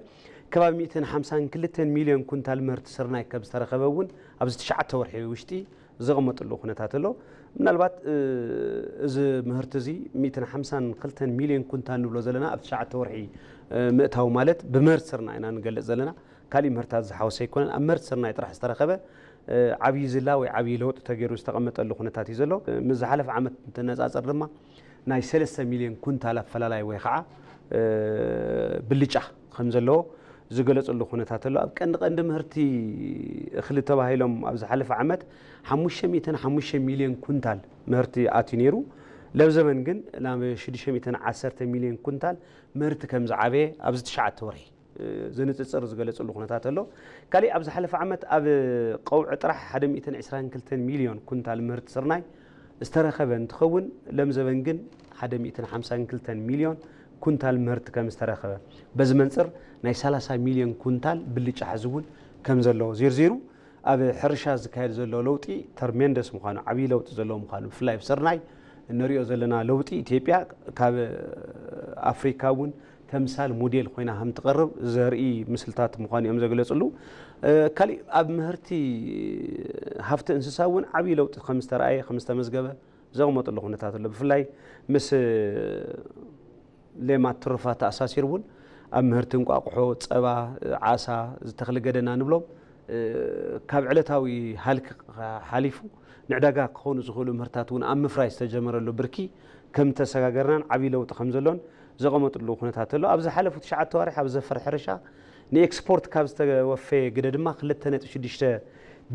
ከባቢ ሚእትን ሓምሳን ክልተን ሚልዮን ኩንታል ምህርቲ ስርናይ ከም ዝተረኸበ እውን ኣብዚ ትሽዓተ ወርሒ ውሽጢ ዘቐመጥሉ ኩነታት ኣሎ። ምናልባት፣ እ፣ እዚ ምህርቲ እዚ ሚእትን ሓምሳን ክልተን ሚልዮን ኩንታል ንብሎ ዘለና ኣብ ትሽዓተ ወርሒ፣ እ፣ ምእታው ማለት ብምህርቲ ስርናይ ኢና ንገልጽ ዘለና። ካሊእ ምህርታት ዝሓወሰ ኣይኮነን። ኣብ ምህርቲ ስርናይ ጥራሕ ዝተረኸበ፣ እ፣ ዓብዪ ዝላ ወይ ዓብዪ ለውጢ ተገይሩ ዝተቐመጠሉ ኩነታት እዩ ዘሎ። እ፣ ምስ ዝሓለፈ ዓመት እንትነጻጸር ድማ ናይ ሰለስተ ሚልዮን ኩንታል ኣፈላላይ ወይ ከዓ፣ እ፣ ብልጫ ከም ዘለዎ ዝገለጽሉ ኩነታት ኣሎ። ኣብ ቀንዲ ቀንዲ ምህርቲ እኽሊ ተባሂሎም ኣብ ዝሓለፈ ዓመት ሓሙሽተ ሚእትን ሓሙሽተ ሚልዮን ኩንታል ምህርቲ ኣትዩ ነይሩ። ለብ ዘመን ግን ናብ ሽዱሽተ ሚእትን ዓሰርተ ሚልዮን ኩንታል ምህርቲ ከም ዝዓበየ ኣብዚ ትሽዓተ ወርሒ፣ እ፣ ዝንጽጽር ዝገለጽሉ ኩነታት ኣሎ። ካሊእ ኣብ ዝሓለፈ ዓመት ኣብ ቀውዒ ጥራሕ ሓደ ሚእትን ዕስራን ክልተን ሚልዮን ኩንታል ምህርቲ ስርናይ ዝተረኸበ እንትኸውን፣ ለምዘበን ግን ሓደ ሚእትን ሓምሳን ክልተን ሚልዮን ኩንታል ምህርቲ ከም ዝተረኸበ፣ በዚ መንጽር ናይ ሰላሳ ሚልዮን ኩንታል ብልጫ ሕዚ እውን ከም ዘሎ ዚርዚሩ፣ ኣብ ሕርሻ ዝካየድ ዘሎ ለውጢ ተርሜንደስ ምዃኑ፣ ዓብዪ ለውጢ ዘለዎ ምዃኑ፣ ብፍላይ ኣብ ስርናይ እንሪኦ ዘለና ለውጢ፣ ኢትዮጵያ ካብ ኣፍሪካ እውን ተምሳል ሞዴል ኮይና ከም ትቐርብ ዘርኢ ምስልታት ምዃኑ እዮም ዘግለጽሉ። እ፣ ካሊእ ኣብ ምህርቲ ሃፍቲ እንስሳ እውን ዓብዪ ለውጢ ከም ዝተረኣየ፣ ከም ዝተመዝገበ ዘቕመጥሉ ኩነታት ኣሎ። ብፍላይ ምስ ሌማት ትሩፋት ተኣሳሲሩ እውን ኣብ ምህርቲ እንቋቑሖ፣ ጸባ፣ ዓሳ፣ ዝተኽሊ ገደና ንብሎም፣ እ፣ ካብ ዕለታዊ ሃልኪ ሓሊፉ ንዕዳጋ ክኾኑ ዝኽእሉ ምህርታት እውን ኣብ ምፍራይ ዝተጀመረሉ ብርኪ ከም ተሰጋገርናን ዓብዪ ለውጢ ከም ዘሎን ዘቐመጥሉ ኩነታት ኣሎ። ኣብ ዝሓለፉ ትሽዓተ ኣዋርሕ ኣብ ዘፈር ሕርሻ ንኤክስፖርት ካብ ዝተወፈየ ግደ ድማ ክልተ ነጥቢ ሽዱሽተ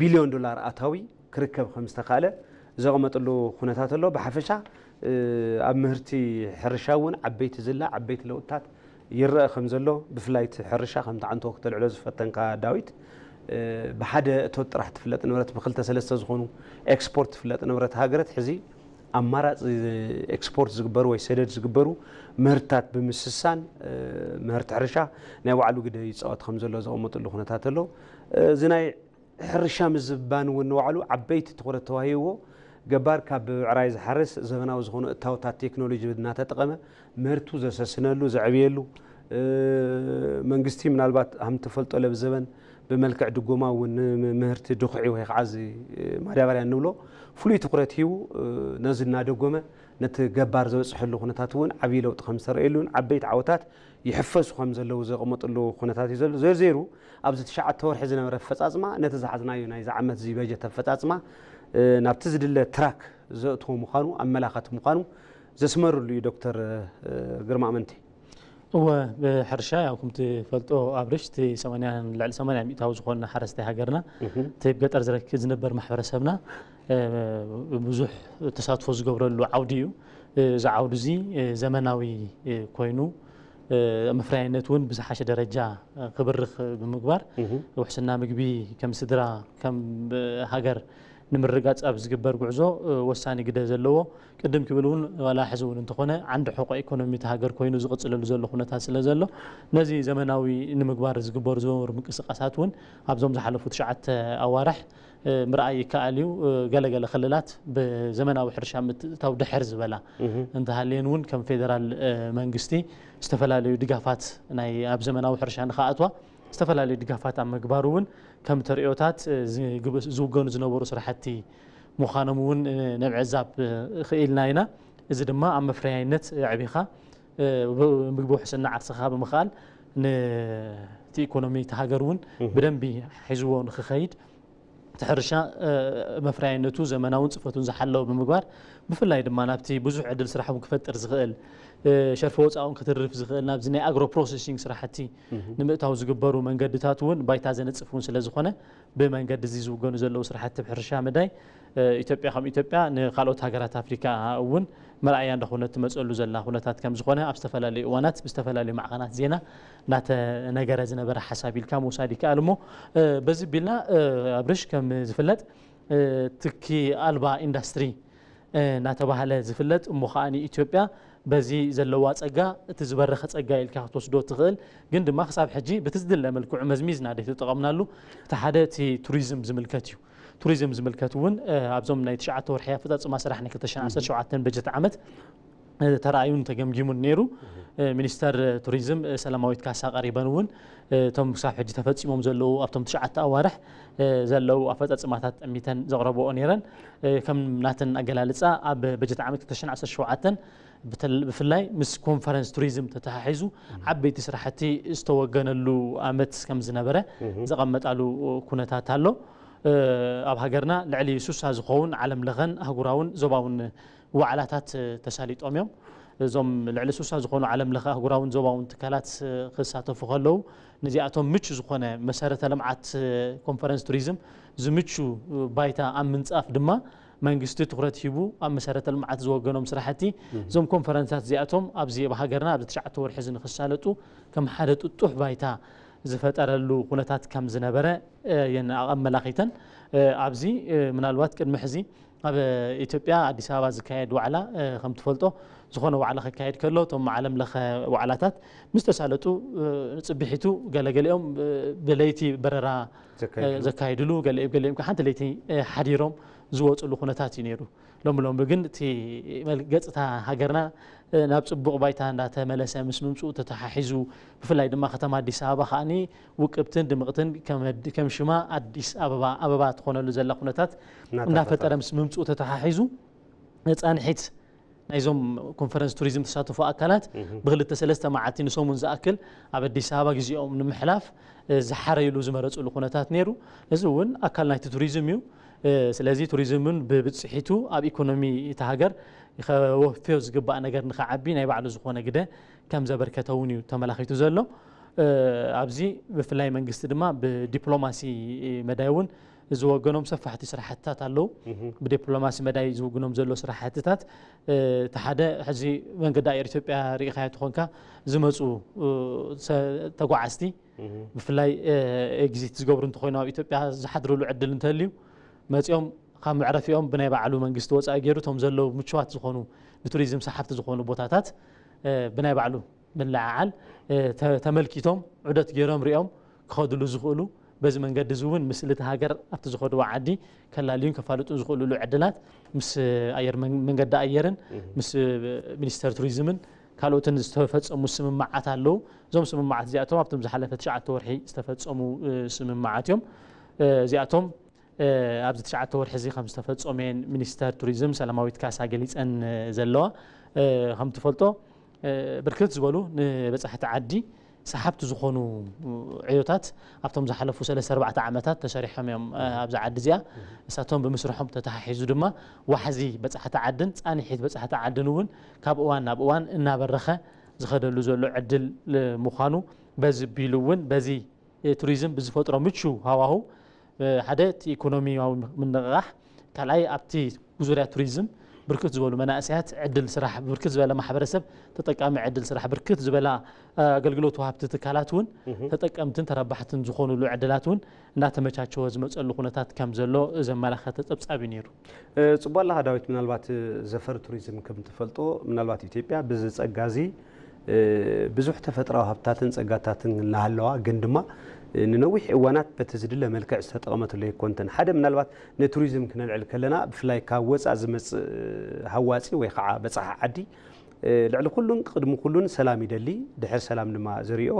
ቢልዮን ዶላር ኣታዊ ክርከብ ከም ዝተኻእለ ዘቐመጥሉ ኩነታት ኣሎ። ብሓፈሻ፣ እ፣ ኣብ ምህርቲ ሕርሻ እውን ዓበይቲ ዝላ፣ ዓበይቲ ለውጥታት ይረአ ከም ዘሎ፣ ብፍላይ እቲ ሕርሻ ከምቲ ዓንቶ ክተልዕሎ ዝፈተንካ ዳዊት፣ እ፣ ብሓደ እቶት ጥራሕ ትፍለጥ ንብረት፣ ብክልተ ሰለስተ ዝኾኑ ኤክስፖርት ትፍለጥ ንብረት ሃገረት ሕዚ ኣማራፂ ኤክስፖርት ዝግበሩ ወይ ሰደድ ዝግበሩ ምህርትታት ብምስሳን፣ እ፣ ምህርቲ ሕርሻ ናይ ባዕሉ ግደ ይፃወት ከም ዘሎ ዘቐመጥሉ ኩነታት ኣሎ። እ፣ እዚ ናይ ሕርሻ ምዝባን እውን ንባዕሉ ዓበይቲ ትኹረት ተዋሂብዎ፣ ገባር ካብ ብብዕራይ ዝሓርስ ዘበናዊ ዝኾኑ እታወታት ቴክኖሎጂ እናተጠቐመ ምህርቱ ዘሰስነሉ፣ ዘዕብየሉ፣ እ፣ መንግስቲ ምናልባት ከም ትፈልጦ ለብ ዘበን ብመልክዕ ድጎማ እውን ንምህርቲ ድኹዒ ወይ ከዓ እዚ ማዳበርያ እንብሎ ፍሉይ ትኹረት ሂቡ ነዚ እናደጎመ ነቲ ገባር ዝበፅሐሉ ኩነታት እውን ዓብዪ ለውጢ ከም ዝተረእየሉን ዓበይቲ ዓወታት ይሕፈሱ ከም ዘለዉ ዘቐመጠሉ ኩነታት እዩ ዘሎ። ዘርዚሩ ኣብዚ ትሽዓተ ወርሒ ዝነበረ ኣፈፃፅማ ነቲ ዝሓዝናዮ ናይዚ ዓመት እዚ በጀት ኣፈፃፅማ ናብቲ ዝድለ ትራክ ዘእትዎ ምዃኑ ኣመላኻቲ ምዃኑ ዘስመርሉ እዩ ዶክተር ግርማ ኣመንቲ። እወ፣ ብሕርሻ ያው ከም ትፈልጦ ኣብርሽ እቲ ሰማንያ ልዕሊ ሰማንያ ሚእታዊ ዝኾነ ሓረስታይ ሃገርና እቲ ገጠር ዝረክ ዝነበር ማሕበረሰብና ብዙሕ ተሳትፎ ዝገብረሉ ዓውዲ እዩ። እዚ ዓውዲ እዚ ዘመናዊ ኮይኑ ምፍራይነት እውን ብዝሓሸ ደረጃ ክብርኽ ብምግባር ውሕስና ምግቢ ከም ስድራ ከም ሃገር ንምርጋፅ ኣብ ዝግበር ጉዕዞ ወሳኒ ግደ ዘለዎ ቅድም ክብል እውን ዋላ ሕዚ እውን እንተኾነ ዓንዲ ሕቆ ኢኮኖሚ እቲ ሃገር ኮይኑ ዝቕፅለሉ ዘሎ ኩነታት ስለ ዘሎ ነዚ ዘመናዊ ንምግባር ዝግበሩ ዝነበሩ ምንቅስቃሳት እውን ኣብዞም ዝሓለፉ ትሽዓተ ኣዋርሕ ምርኣይ ይከኣል እዩ። ገለገለ ክልላት ብዘመናዊ ሕርሻ ምትእትታው ድሕር ዝበላ እንተሃልየን እውን ከም ፌደራል መንግስቲ ዝተፈላለዩ ድጋፋት ናይ ኣብ ዘመናዊ ሕርሻ ንኸኣትዋ ዝተፈላለዩ ድጋፋት ኣብ ምግባር እውን ከም ተርእዮታት ዝውገኑ ዝነበሩ ስራሕቲ ምዃኖም እውን ንምዕዛብ ክኢልና ኢና። እዚ ድማ ኣብ መፍረያይነት ኣዕቢኻ ምግቢ ውሕስና ዓርስኻ ብምኽኣል ነቲ ኢኮኖሚ እቲ ሃገር እውን ብደንቢ ሒዝዎ ንክኸይድ እቲ ሕርሻ መፍረያይነቱ ዘመናውን ፅፈቱን ዝሓለወ ብምግባር ብፍላይ ድማ ናብቲ ብዙሕ ዕድል ስራሕ እውን ክፈጥር ዝኽእል ሸርፊ ወፃኡ ክትርፍ ዝኽእል ናብዚ ናይ ኣግሮ ፕሮሰሲንግ ስራሕቲ ንምእታው ዝግበሩ መንገድታት እውን ባይታ ዘነፅፍ እውን ስለ ዝኾነ ብመንገዲ እዚ ዝውገኑ ዘለዉ ስራሕቲ ብሕርሻ መዳይ ኢትዮጵያ ከም ኢትዮጵያ ንካልኦት ሃገራት ኣፍሪካ እውን መርኣያ እንዳኾነት ትመፀሉ ዘላ ኩነታት ከም ዝኾነ ኣብ ዝተፈላለዩ እዋናት ብዝተፈላለዩ ማዕኸናት ዜና እናተነገረ ዝነበረ ሓሳብ ኢልካ ምውሳድ ይከኣል እሞ በዚ ቢልና ኣብርሽ ከም ዝፍለጥ ትኪ ኣልባ ኢንዳስትሪ እናተባህለ ዝፍለጥ እሞ ከዓኒ ኢትዮጵያ በዚ ዘለዋ ጸጋ እቲ ዝበረኸ ጸጋ ኢልካ ክትወስዶ ትኽእል ግን ድማ ክሳብ ሕጂ በቲ ዝድለ መልክዑ መዝሚዝና ዘይተጠቐምናሉ እቲ ሓደ እቲ ቱሪዝም ዝምልከት እዩ። ቱሪዝም ዝምልከት እውን ኣብዞም ናይ ትሽዓተ ወርሒ ኣፈፃፅማ ስራሕ ናይ ክልተ ሽሕን ዓሰርተ ሸውዓተን በጀት ዓመት ተራእዩን ተገምጊሙን ነይሩ። ሚኒስተር ቱሪዝም ሰላማዊት ካሳ ቀሪበን እውን እቶም ክሳብ ሕጂ ተፈፂሞም ዘለዉ ኣብቶም ትሽዓተ ኣዋርሕ ዘለዉ ኣፈፃፅማታት ጠሚተን ዘቕረበኦ ነይረን። ከም ናተን ኣገላልፃ ኣብ በጀት ዓመት ክልተ ሽሕን ዓሰርተ ሸውዓተን ብፍላይ ምስ ኮንፈረንስ ቱሪዝም ተተሓሒዙ ዓበይቲ ስራሕቲ ዝተወገነሉ ኣመት ከም ዝነበረ ዘቐመጣሉ ኩነታት ኣሎ። ኣብ ሃገርና ልዕሊ ሱሳ ዝኸውን ዓለም ለኸን ኣህጉራውን ዞባውን ዋዕላታት ተሳሊጦም እዮም። እዞም ልዕሊ ሱሳ ዝኾኑ ዓለም ለኸ ኣህጉራውን ዞባውን ትካላት ክሳተፉ ከለዉ ነዚኣቶም ምቹ ዝኾነ መሰረተ ልምዓት ኮንፈረንስ ቱሪዝም ዝምቹ ባይታ ኣብ ምንፃፍ ድማ መንግስቲ ትኩረት ሂቡ ኣብ መሰረተ ልምዓት ዝወገኖም ስራሕቲ እዞም ኮንፈረንሳት እዚኣቶም ኣብዚ ኣብ ሃገርና ኣብዚ ትሽዓተ ወርሒ እዚ ንክሳለጡ ከም ሓደ ጥጡሕ ባይታ ዝፈጠረሉ ኩነታት ከም ዝነበረ የን ኣመላኺተን። ኣብዚ ምናልባት ቅድሚ ሕዚ ኣብ ኢትዮጵያ ኣዲስ ኣበባ ዝካየድ ዋዕላ ከም ትፈልጦ ዝኾነ ዋዕላ ክካየድ ከሎ እቶም ዓለም ለኸ ዋዕላታት ምስ ተሳለጡ ፅቢሒቱ ገለገሊኦም ብለይቲ በረራ ዘካይድሉ ገሊኦም ገሊኦም ሓንቲ ለይቲ ሓዲሮም ዝወፅሉ ኩነታት እዩ ነይሩ። ሎሚ ሎሚ ግን እቲ ገፅታ ሃገርና ናብ ፅቡቕ ባይታ እንዳተመለሰ ምስ ምምፅኡ ተተሓሒዙ ብፍላይ ድማ ከተማ ኣዲስ ኣበባ ከዓኒ ውቅብትን ድምቕትን ከም ሽማ ኣዲስ ኣበባ ኣበባ ትኾነሉ ዘላ ኩነታት እናፈጠረ ምስ ምምፅኡ ተተሓሒዙ ፃንሒት ናይዞም ኮንፈረንስ ቱሪዝም ተሳተፉ ኣካላት ብክልተ ሰለስተ መዓልቲ ንሰሙን ዝኣክል ኣብ ኣዲስ ኣበባ ግዜኦም ንምሕላፍ ዝሓረይሉ ዝመረፅሉ ኩነታት ነይሩ። እዚ እውን ኣካል ናይቲ ቱሪዝም እዩ። ስለዚ ቱሪዝምን ብብፅሒቱ ኣብ ኢኮኖሚ እቲ ሃገር ከወፍዮ ዝግባእ ነገር ንክዓቢ ናይ ባዕሉ ዝኾነ ግደ ከም ዘበርከተ እውን እዩ ተመላኺቱ ዘሎ። ኣብዚ ብፍላይ መንግስቲ ድማ ብዲፕሎማሲ መዳይ እውን ዝወገኖም ሰፋሕቲ ስራሕትታት ኣለዉ። ብዲፕሎማሲ መዳይ ዝውግኖም ዘሎ ስራሕትታት እቲ ሓደ ሕዚ መንገዲ ኣየር ኢትዮጵያ ርኢኻዮ ተኾንካ ዝመፁ ተጓዓዝቲ ብፍላይ ኤግዚት ዝገብሩ እንተኾይኑ ኣብ ኢትዮጵያ ዝሓድርሉ ዕድል እንተልዩ መፂኦም ካብ መዕረፊኦም ብናይ ባዕሉ መንግስቲ ወፃኢ ገይሩ እቶም ዘለዉ ምችዋት ዝኾኑ ንቱሪዝም ሰሓብቲ ዝኾኑ ቦታታት ብናይ ባዕሉ ምልዕዓል ተመልኪቶም ዑደት ገይሮም ሪኦም ክኸድሉ ዝኽእሉ በዚ መንገዲ እዚ እውን ምስሊ እቲ ሃገር ኣብቲ ዝኸድዎ ዓዲ ከላልዩን ከፋልጡን ዝኽእልሉ ዕድላት ምስ ኣየር መንገዲ ኣየርን ምስ ሚኒስተር ቱሪዝምን ካልኦትን ዝተፈጸሙ ስምምዓት ኣለዉ። እዞም ስምምዓት እዚኣቶም ኣብቶም ዝሓለፈ ትሽዓተ ወርሒ ዝተፈጸሙ ስምምዓት እዮም። እዚኣቶም ኣብዚ ትሽዓተ ወርሒ እዚ ከም ዝተፈጸመ እየን ሚኒስተር ቱሪዝም ሰላማዊት ካሳ ገሊጸን ዘለዋ። ከም ትፈልጦ ብርክት ዝበሉ ንበጻሕቲ ዓዲ ሰሓብቲ ዝኾኑ ዕዮታት ኣብቶም ዝሓለፉ ሰለስተ ኣርባዕተ ዓመታት ተሰሪሖም እዮም ኣብዚ ዓዲ እዚኣ። ንሳቶም ብምስርሖም ተተሓሒዙ ድማ ዋሕዚ በጻሕቲ ዓድን ጻንሒት በጻሕቲ ዓድን እውን ካብ እዋን ናብ እዋን እናበረኸ ዝኸደሉ ዘሎ ዕድል ምዃኑ በዚ ቢሉ እውን በዚ ቱሪዝም ብዝፈጥሮ ምቹ ሃዋሁ ሓደ እቲ ኢኮኖሚያዊ ምንቕቓሕ ካልኣይ ኣብቲ ዙርያ ቱሪዝም ብርክት ዝበሉ መናእሰያት ዕድል ስራሕ ብርክት ዝበለ ማሕበረሰብ ተጠቃሚ ዕድል ስራሕ ብርክት ዝበላ ኣገልግሎት ወሃብቲ ትካላት እውን ተጠቀምትን ተረባሕትን ዝኾኑሉ ዕድላት እውን እናተመቻቸወ ዝመፀሉ ኩነታት ከም ዘሎ ዘመላኸተ ፀብፃብ እዩ ነይሩ። ፅቡቅ ኣለካ ዳዊት። ምናልባት ዘፈር ቱሪዝም ከም ትፈልጦ ምናልባት ኢትዮጵያ ብዚ ፀጋ እዚ ብዙሕ ተፈጥራዊ ሃብትታትን ፀጋታትን እናሃለዋ ግን ድማ ንነዊሕ እዋናት በቲ ዝድለ መልክዕ ዝተጠቐመትሉ ኣይኮንትን። ሓደ ምናልባት ንቱሪዝም ክነልዕል ከለና ብፍላይ ካብ ወፃእ ዝመፅእ ሃዋፂ ወይ ከዓ በፃሒ ዓዲ ልዕሊ ኩሉን ቅድሚ ኩሉን ሰላም ይደሊ። ድሕር ሰላም ድማ ዝሪኦ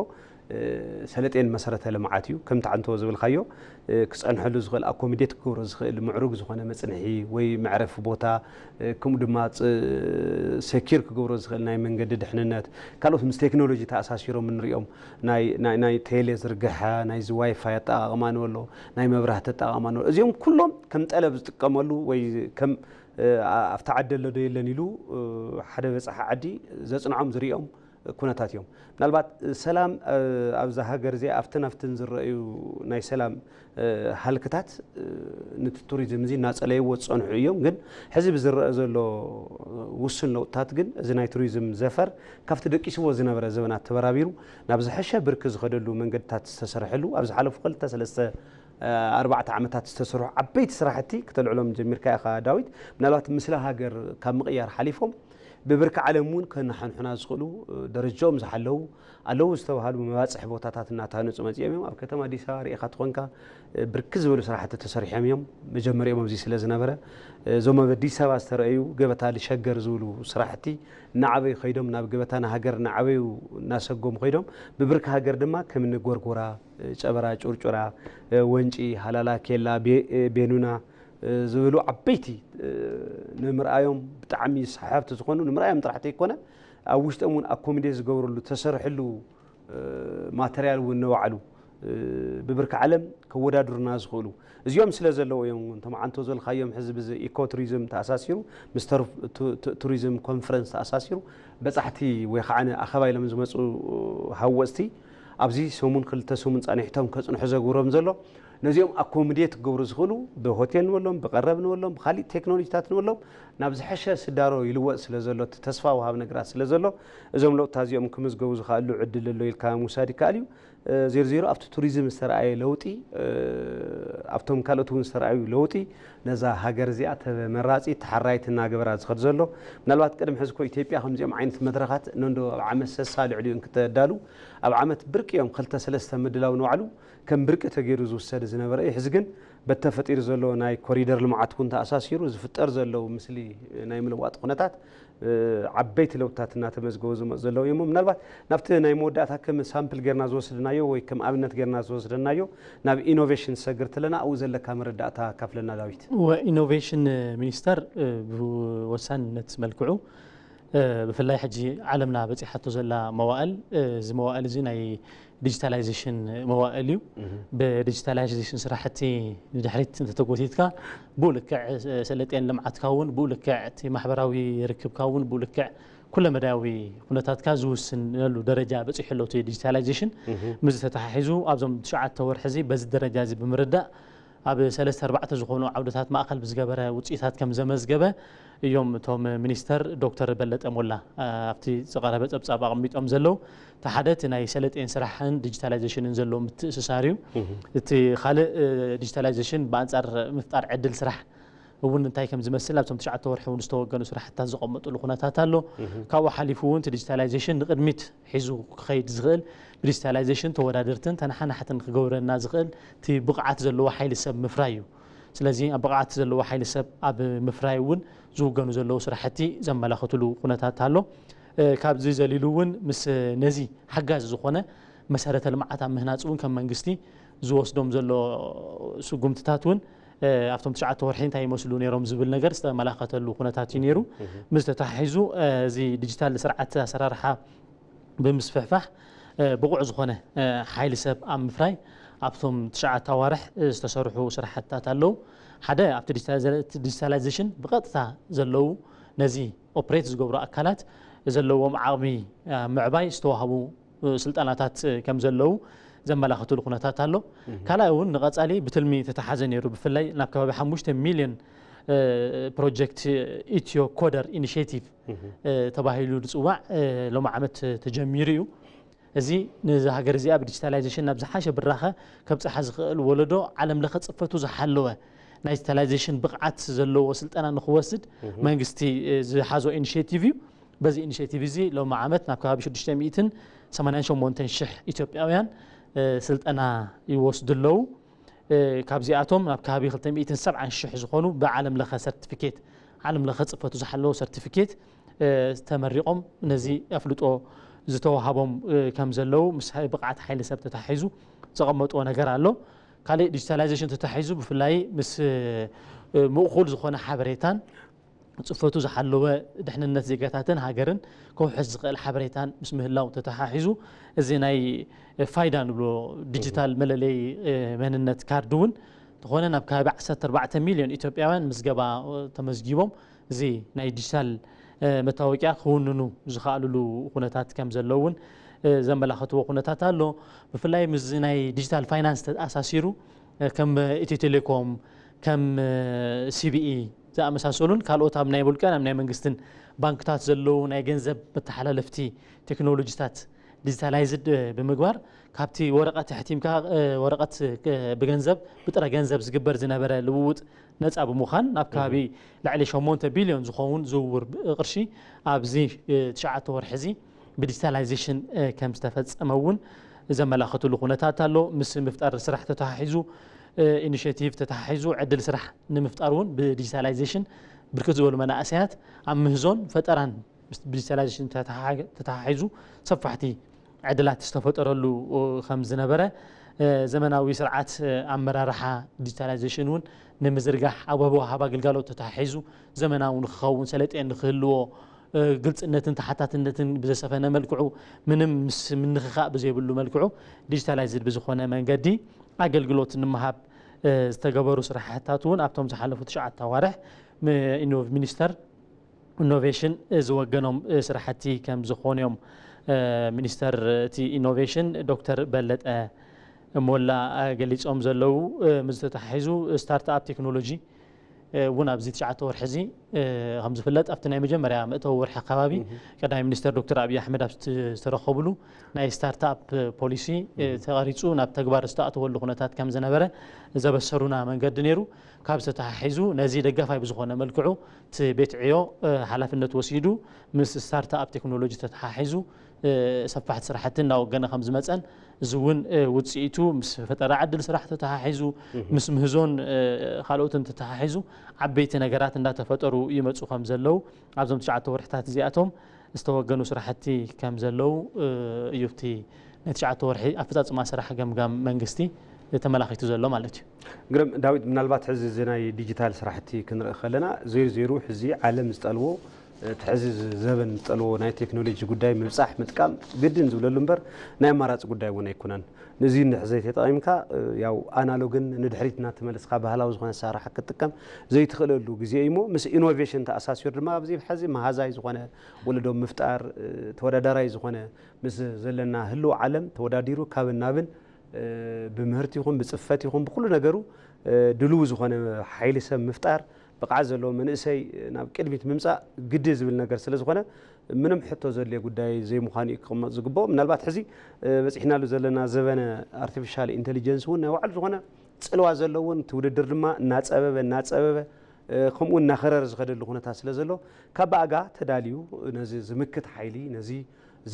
ሰለጤን መሰረተ ልምዓት እዩ። ከምቲ ዓንቶ ዝብልካዮ ክፀንሐሉ ዝኽእል ኣኮሚዴት ክገብሮ ዝኽእል ምዕሩግ ዝኾነ መፅንሒ ወይ መዕረፊ ቦታ ከምኡ ድማ ሰኪር ክገብሮ ዝኽእል ናይ መንገዲ ድሕንነት ካልኦት ምስ ቴክኖሎጂ ተኣሳሲሮም እንሪኦም ናይ ቴሌ ዝርግሐ ናይዚ ዋይፋይ ኣጠቃቕማ ንበሎ ናይ መብራህቲ ኣጠቃቕማ ንበሎ እዚኦም ኩሎም ከም ጠለብ ዝጥቀመሉ ወይ ከም ኣብቲ ዓዲ ኣሎ ዶ የለን ኢሉ ሓደ በፃሒ ዓዲ ዘፅንዖም ዝሪኦም ኩነታት እዮም። ምናልባት ሰላም ኣብዛ ሃገር እዚኣ ኣብትን ኣብትን ዝረኣዩ ናይ ሰላም ሃልክታት ነቲ ቱሪዝም እዚ እናፀለይዎ ዝፀንሑ እዮም። ግን ሕዚ ብዝረአ ዘሎ ውሱን ለውጥታት ግን እዚ ናይ ቱሪዝም ዘፈር ካብቲ ደቂስዎ ዝነበረ ዘበናት ተበራቢሩ ናብ ዝሐሸ ብርኪ ዝኸደሉ መንገድታት ዝተሰርሐሉ ኣብ ዝሓለፉ ክልተ ሰለስተ ኣርባዕተ ዓመታት ዝተሰርሑ ዓበይቲ ስራሕቲ ክተልዕሎም ጀሚርካ ኢኻ ዳዊት። ምናልባት ምስሊ ሃገር ካብ ምቕያር ሓሊፎም ብብርኪ ዓለም እውን ከነሓንሑና ዝኽእሉ ደረጃኦም ዝሓለዉ ኣለዉ ዝተባሃሉ መባፅሒ ቦታታት እናተሃነፁ መፂኦም እዮም። ኣብ ከተማ ኣዲስ ኣበባ ርኢኻ ተኾንካ ብርክት ዝበሉ ስራሕቲ ተሰሪሖም እዮም። መጀመሪኦም ኣብዚ ስለ ዝነበረ እዞም ኣብ ኣዲስ ኣበባ ዝተረኣዩ ገበታ ልሸገር ዝብሉ ስራሕቲ እናዓበዩ ከይዶም ናብ ገበታ ንሃገር እናዓበዩ እናሰጎሙ ከይዶም ብብርኪ ሃገር ድማ ከምኒ ጎርጎራ፣ ጨበራ፣ ጩርጩራ፣ ወንጪ፣ ሃላላ፣ ኬላ፣ ቤኑና ዝብሉ ዓበይቲ ንምርኣዮም ብጣዕሚ ሰሓብቲ ዝኾኑ ንምርኣዮም ጥራሕ ተይኮነ ኣብ ውሽጦም እውን ኣኮሚዴት ዝገብርሉ ተሰርሕሉ ማተርያል እውን ንባዕሉ ብብርኪ ዓለም ከወዳድሩና ዝኽእሉ እዚኦም ስለ ዘለዉ እዮም። እቶም ዓንቶ ዘልካዮም ሕዚ ብዚ ኢኮ ቱሪዝም ተኣሳሲሩ ምስ ቱሪዝም ኮንፈረንስ ተኣሳሲሩ በፃሕቲ ወይ ከዓ ኣኸባ ኢሎም ዝመፁ ሃወፅቲ ኣብዚ ሰሙን ክልተ ሰሙን ፃኒሕቶም ከፅንሑ ዘግብሮም ዘሎ ነዚኦም ኣኮሚዴት ክገብሩ ዝኽእሉ ብሆቴል ንበሎም ብቀረብ ንበሎም ብካሊእ ቴክኖሎጂታት ንበሎም ናብ ዝሐሸ ስዳሮ ይልወጥ ስለ ዘሎ እቲ ተስፋ ወሃብ ነገራት ስለ ዘሎ እዞም ለውጥታት እዚኦም ክምዝገቡ ዝኽኣሉ ዕድል ኣሎ ኢልካ ምውሳድ ይከኣል እዩ። ዜሮ ዜሮ ኣብቲ ቱሪዝም ዝተረኣየ ለውጢ ኣብቶም ካልኦት እውን ዝተረኣዩ ለውጢ ነዛ ሃገር እዚኣ ተመራፂ ተሓራይቲ እናገበራ ዝኸድ ዘሎ ምናልባት ቅድሚ ሕዚ ኮ ኢትዮጵያ ከምዚኦም ዓይነት መድረኻት ነንዶ ኣብ ዓመት ሰሳ ልዕሊኡ እንክተዳሉ ኣብ ዓመት ብርቂ እዮም ክልተ ሰለስተ ምድላው ንባዕሉ ከም ብርቂ ተገይሩ ዝውሰድ ዝነበረ እዩ። ሕዚ ግን በቲ ተፈጢሩ ዘሎ ናይ ኮሪደር ልምዓት እውን ተኣሳሲሩ ዝፍጠር ዘለዉ ምስሊ ናይ ምልዋጥ ኩነታት ዓበይቲ ለውጥታት እናተመዝገቡ ዝመፁ ዘለዉ እዮም። ምናልባት ናብቲ ናይ መወዳእታ ከም ሳምፕል ጌርና ዝወስድናዮ ወይ ከም ኣብነት ጌርና ዝወስደናዮ ናብ ኢኖቬሽን ዝሰግር ተለና ኣብኡ ዘለካ መረዳእታ ካፍለና ዳዊት። ኢኖቬሽን ሚኒስተር ብወሳንነት መልክዑ ብፍላይ ሕጂ ዓለምና በፂሓቶ ዘላ መዋእል እዚ መዋእል እዚ ናይ ዲጂታላይዜሽን መዋእል እዩ። ብዲጂታላይዜሽን ስራሕቲ ንድሕሪት እንተተጎቲትካ ብኡ ልክዕ ሰለጤን ልምዓትካ እውን ብኡ ልክዕ እቲ ማሕበራዊ ርክብካ እውን ብኡ ልክዕ ኩለመዳያዊ ኩነታትካ ዝውስነሉ ደረጃ በፂሑ ኣሎ እቲ ዲጂታላይዜሽን። ምስ ተተሓሒዙ ኣብዞም ትሽዓተ ወርሒ እዚ በዚ ደረጃ እዚ ብምርዳእ ኣብ ሰለስተ ኣርባዕተ ዝኾኑ ዓውድታት ማእኸል ብዝገበረ ውፅኢታት ከም ዘመዝገበ እዮም እቶም ሚኒስተር ዶክተር በለጠ ሞላ ኣብቲ ዝቐረበ ፀብፃብ ኣቐሚጦም ዘለዉ። እቲ ሓደ እቲ ናይ ሰለጤን ስራሕን ዲጂታላይዜሽንን ዘሎ ምትእስሳር እዩ። እቲ ካልእ ዲጂታላይዜሽን ብኣንፃር ምፍጣር ዕድል ስራሕ እውን እንታይ ከም ዝመስል ኣብቶም ትሽዓተ ወርሒ እውን ዝተወገኑ ስራሕትታት ዘቐመጥሉ ኩነታት ኣሎ። ካብኡ ሓሊፉ እውን እቲ ዲጂታላይዜሽን ንቕድሚት ሒዙ ክኸይድ ዝኽእል ብዲጂታላይዜሽን ተወዳደርትን ተነሓናሕትን ክገብረና ዝኽእል እቲ ብቕዓት ዘለዎ ሓይሊ ሰብ ምፍራይ እዩ። ስለዚ ኣብ ብቕዓት ዘለዎ ሓይሊ ሰብ ኣብ ምፍራይ እውን ዝውገኑ ዘለዉ ስራሕቲ ዘመላኽትሉ ኩነታት ኣሎ። ካብዚ ዘሊሉ እውን ምስ ነዚ ሓጋዚ ዝኾነ መሰረተ ልምዓት ኣብ ምህናፅ እውን ከም መንግስቲ ዝወስዶም ዘሎ ስጉምትታት እውን ኣብቶም ትሽዓተ ወርሒ እንታይ ይመስሉ ነይሮም ዝብል ነገር ዝተመላኸተሉ ኩነታት እዩ ነይሩ። ምስ ተተሓሒዙ እዚ ዲጂታል ስርዓት ኣሰራርሓ ብምስፍሕፋሕ ብቑዕ ዝኾነ ሓይሊ ሰብ ኣብ ምፍራይ ኣብቶም ትሽዓተ ኣዋርሕ ዝተሰርሑ ስራሕትታት ኣለዉ። ሓደ ኣብቲ ዲጂታላይዜሽን ብቐጥታ ዘለዉ ነዚ ኦፕሬት ዝገብሩ ኣካላት ዘለዎም ዓቕሚ ምዕባይ ዝተዋህቡ ስልጠናታት ከም ዘለዉ ዘመላኽትሉ ኩነታት ኣሎ። ካልኣይ እውን ንቐፃሊ ብትልሚ ተተሓዘ ነይሩ። ብፍላይ ናብ ከባቢ ሓሙሽተ ሚልዮን ፕሮጀክት ኢትዮ ኮደር ኢኒሽቲቭ ተባሂሉ ዝፅዋዕ ሎሚ ዓመት ተጀሚሩ እዩ። እዚ ነዚ ሃገር እዚኣ ብዲጂታላይዜሽን ናብ ዝሓሸ ብራኸ ከብፅሓ ዝኽእል ወለዶ ዓለም ለኸ ፅፈቱ ዝሓለወ ናይ ዲጂታላይዜሽን ብቕዓት ዘለዎ ስልጠና ንክወስድ መንግስቲ ዝሓዞ ኢኒሽቲቭ እዩ። በዚ ኢኒሽቲቭ እዚ ሎሚ ዓመት ናብ ከባቢ ሽዱሽተ ሚእትን ሰማንያን ሸሞንተን ሽሕ ኢትዮጵያውያን ስልጠና ይወስዱ ኣለዉ። ካብዚኣቶም ናብ ከባቢ ክልተ ሚእትን ሰብዓን ሽሕ ዝኾኑ ብዓለም ለኸ ሰርቲፊኬት ዓለም ለኸ ፅፈቱ ዝሓለወ ሰርቲፊኬት ተመሪቖም ነዚ ኣፍልጦ ዝተዋሃቦም ከም ዘለዉ ምስ ብቕዓት ሓይሊ ሰብ ተታሒዙ ዘቐመጥዎ ነገር ኣሎ። ካልእ ዲጂታላይዜሽን ተታሒዙ ብፍላይ ምስ ምእኹል ዝኾነ ሓበሬታን ፅፈቱ ዝሓለወ ድሕንነት ዜጋታትን ሃገርን ከውሕስ ዝኽእል ሓበሬታን ምስ ምህላው ተተሓሒዙ እዚ ናይ ፋይዳ ንብሎ ዲጂታል መለለይ መንነት ካርድ እውን ዝኾነ ናብ ከባቢ ዓሰርተ ኣርባዕተ ሚልዮን ኢትዮጵያውያን ምዝገባ ተመዝጊቦም እዚ ናይ ዲጂታል መታወቂያ ክውንኑ ዝኸኣልሉ ኩነታት ከም ዘለውን ዘመላኸትዎ ኩነታት ኣሎ። ብፍላይ ምስዚ ናይ ዲጂታል ፋይናንስ ተኣሳሲሩ ከም ኢትዮ ቴሌኮም ከም ሲቢኢ ዝኣመሳሰሉን ካልኦት ኣብ ናይ ውልቀን ኣብ ናይ መንግስትን ባንክታት ዘለዉ ናይ ገንዘብ መተሓላለፍቲ ቴክኖሎጂታት ዲጂታላይዝድ ብምግባር ካብቲ ወረቐት ኣሕቲምካ ወረቐት ብገንዘብ ብጥረ ገንዘብ ዝግበር ዝነበረ ልውውጥ ነፃ ብምዃን ናብ ከባቢ ልዕሊ ሸሞንተ ቢልዮን ዝኸውን ዝውውር ቅርሺ ኣብዚ ትሽዓተ ወርሒ እዚ ብዲጂታላይዜሽን ከም ዝተፈፀመ እውን ዘመላኸትሉ ኩነታት ኣሎ። ምስ ምፍጣር ስራሕ ተተሓሒዙ ኢኒሽቲቭ ተተሓሒዙ ዕድል ስራሕ ንምፍጣር እውን ብዲጂታላይዜሽን ብርክት ዝበሉ መናእሰያት ኣብ ምህዞን ፈጠራን ብዲጂታላይዜሽን ተተሓሒዙ ሰፋሕቲ ዕድላት ዝተፈጠረሉ ከም ዝነበረ ዘመናዊ ስርዓት ኣመራርሓ ዲጂታላይዜሽን እውን ንምዝርጋሕ ኣብ ወሃባ ግልጋሎት ተተሓሒዙ ዘመናዊ ንክኸውን ሰለጤ ንክህልዎ ግልፅነትን ተሓታትነትን ብዘሰፈነ መልክዑ ምንም ምስ ምንኽኻእ ብዘይብሉ መልክዑ ዲጂታላይዝድ ብዝኾነ መንገዲ ኣገልግሎት ንምሃብ ዝተገበሩ ስራሕታት እውን ኣብቶም ዝሓለፉ ትሽዓተ ኣዋርሕ ሚኒስተር ኢኖቬሽን ዝወገኖም ስራሕቲ ከም ዝኾኑ እዮም ሚኒስተር እቲ ኢኖቬሽን ዶክተር በለጠ ሞላ ገሊፆም ዘለዉ። ምስ ተተሓሒዙ ስታርትኣፕ ቴክኖሎጂ እውን ኣብዚ ትሽዓተ ወርሒ እዚ ከም ዝፍለጥ ኣብቲ ናይ መጀመርያ መእተዊ ወርሒ ኣካባቢ ቀዳማይ ሚኒስተር ዶክተር ኣብይ ኣሕመድ ኣብ ዝተረኸብሉ ናይ ስታርትኣፕ ፖሊሲ ተቐሪፁ ናብ ተግባር ዝተኣተወሉ ኩነታት ከም ዝነበረ ዘበሰሩና መንገዲ ነይሩ። ካብ ዝተተሓሒዙ ነዚ ደጋፋይ ብዝኾነ መልክዑ እቲ ቤት ዕዮ ሓላፍነት ወሲዱ ምስ ስታርትኣፕ ቴክኖሎጂ ተተሓሒዙ ሰፋሕቲ ስራሕቲ እናወገነ ከም ዝመፀን እዚ እውን ውፅኢቱ ምስ ፈጠራ ዕድል ስራሕ ተተሓሒዙ ምስ ምህዞን ካልኦትን ተተሓሒዙ ዓበይቲ ነገራት እንዳተፈጠሩ ይመፁ ከም ዘለዉ ኣብዞም ትሽዓተ ወርሕታት እዚኣቶም ዝተወገኑ ስራሕቲ ከም ዘለዉ እዩ እቲ ናይ ትሽዓተ ወርሒ ኣፈፃፅማ ስራሕ ገምጋም መንግስቲ ተመላኺቱ ዘሎ ማለት እዩ። ግርም ዳዊት፣ ምናልባት ሕዚ እዚ ናይ ዲጂታል ስራሕቲ ክንርኢ ከለና ዜሩ ዜሩ ሕዚ ዓለም ዝጠልቦ እቲ ሕዚ ዘበን ዝጠልቦ ናይ ቴክኖሎጂ ጉዳይ ምብፃሕ ምጥቃም ግድን ዝብለሉ እምበር ናይ ኣማራፂ ጉዳይ እውን ኣይኮነን። ነዚ እንድሕር ዘይተጠቒምካ ያው ኣናሎግን ንድሕሪት እናተመለስካ ባህላዊ ዝኾነ ኣሰራርሓ ክትጥቀም ዘይትኽእለሉ ግዜ እዩ እሞ ምስ ኢኖቬሽን ተኣሳሲሩ ድማ ኣብዚ ሕዚ መሃዛይ ዝኾነ ወለዶ ምፍጣር ተወዳዳራይ ዝኾነ ምስ ዘለና ህልው ዓለም ተወዳዲሩ ካብን ናብን ብምህርቲ ይኹን ብፅፈት ይኹን ብኩሉ ነገሩ ድልው ዝኾነ ሓይሊ ሰብ ምፍጣር ብቕዓት ዘለዎ መንእሰይ ናብ ቅድሚት ምምፃእ ግዲ ዝብል ነገር ስለ ዝኾነ ምንም ሕቶ ዘድልዮ ጉዳይ ዘይምዃኑ እዩ ክቕመጥ ዝግብኦ። ምናልባት ሕዚ በፂሕናሉ ዘለና ዘበነ ኣርቲፊሻል ኢንቴሊጀንስ እውን ናይ ባዕሉ ዝኾነ ፅልዋ ዘለዎን እቲ ውድድር ድማ እናፀበበ እናፀበበ ከምኡ እናኸረረ ዝኸደሉ ኩነታት ስለ ዘሎ ካብ ብኣጋ ተዳልዩ ነዚ ዝምክት ሓይሊ ነዚ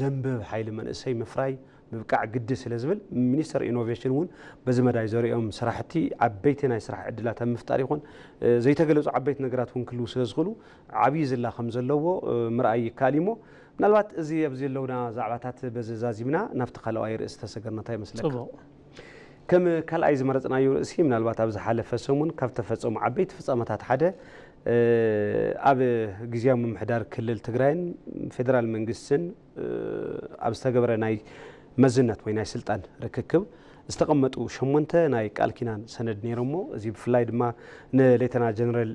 ዘንብብ ሓይሊ መንእሰይ ምፍራይ ምብቃዕ ግዲ ስለ ዝብል ሚኒስተር ኢኖቬሽን እውን በዚ መዳይ ዘሪኦም ስራሕቲ ዓበይቲ ናይ ስራሕ ዕድላት ኣብ ምፍጣር ይኹን ዘይተገለፁ ዓበይቲ ነገራት እውን ክህልው ስለ ዝኽእሉ ዓብዪ ዝላ ከም ዘለዎ ምርኣይ ይከኣል እዩሞ ምናልባት እዚ ኣብዚ ዘለውና ዛዕባታት በዚ ዛዚምና ናብቲ ካልኣይ ርእሲ ተሰገርና እንታይ ይመስለካ? ፅቡቕ። ከም ካልኣይ ዝመረፅናዮ ርእሲ ምናልባት ኣብ ዝሓለፈ ሰሙን ካብ ተፈፀሙ ዓበይቲ ፍፃመታት ሓደ ኣብ ግዝያዊ ምምሕዳር ክልል ትግራይን ፌደራል መንግስትን ኣብ ዝተገበረ ናይ መዝነት ወይ ናይ ስልጣን ርክክብ ዝተቐመጡ ሸሞንተ ናይ ቃል ኪዳን ሰነድ ነይሮሞ። እዚ ብፍላይ ድማ ንሌተና ጀነራል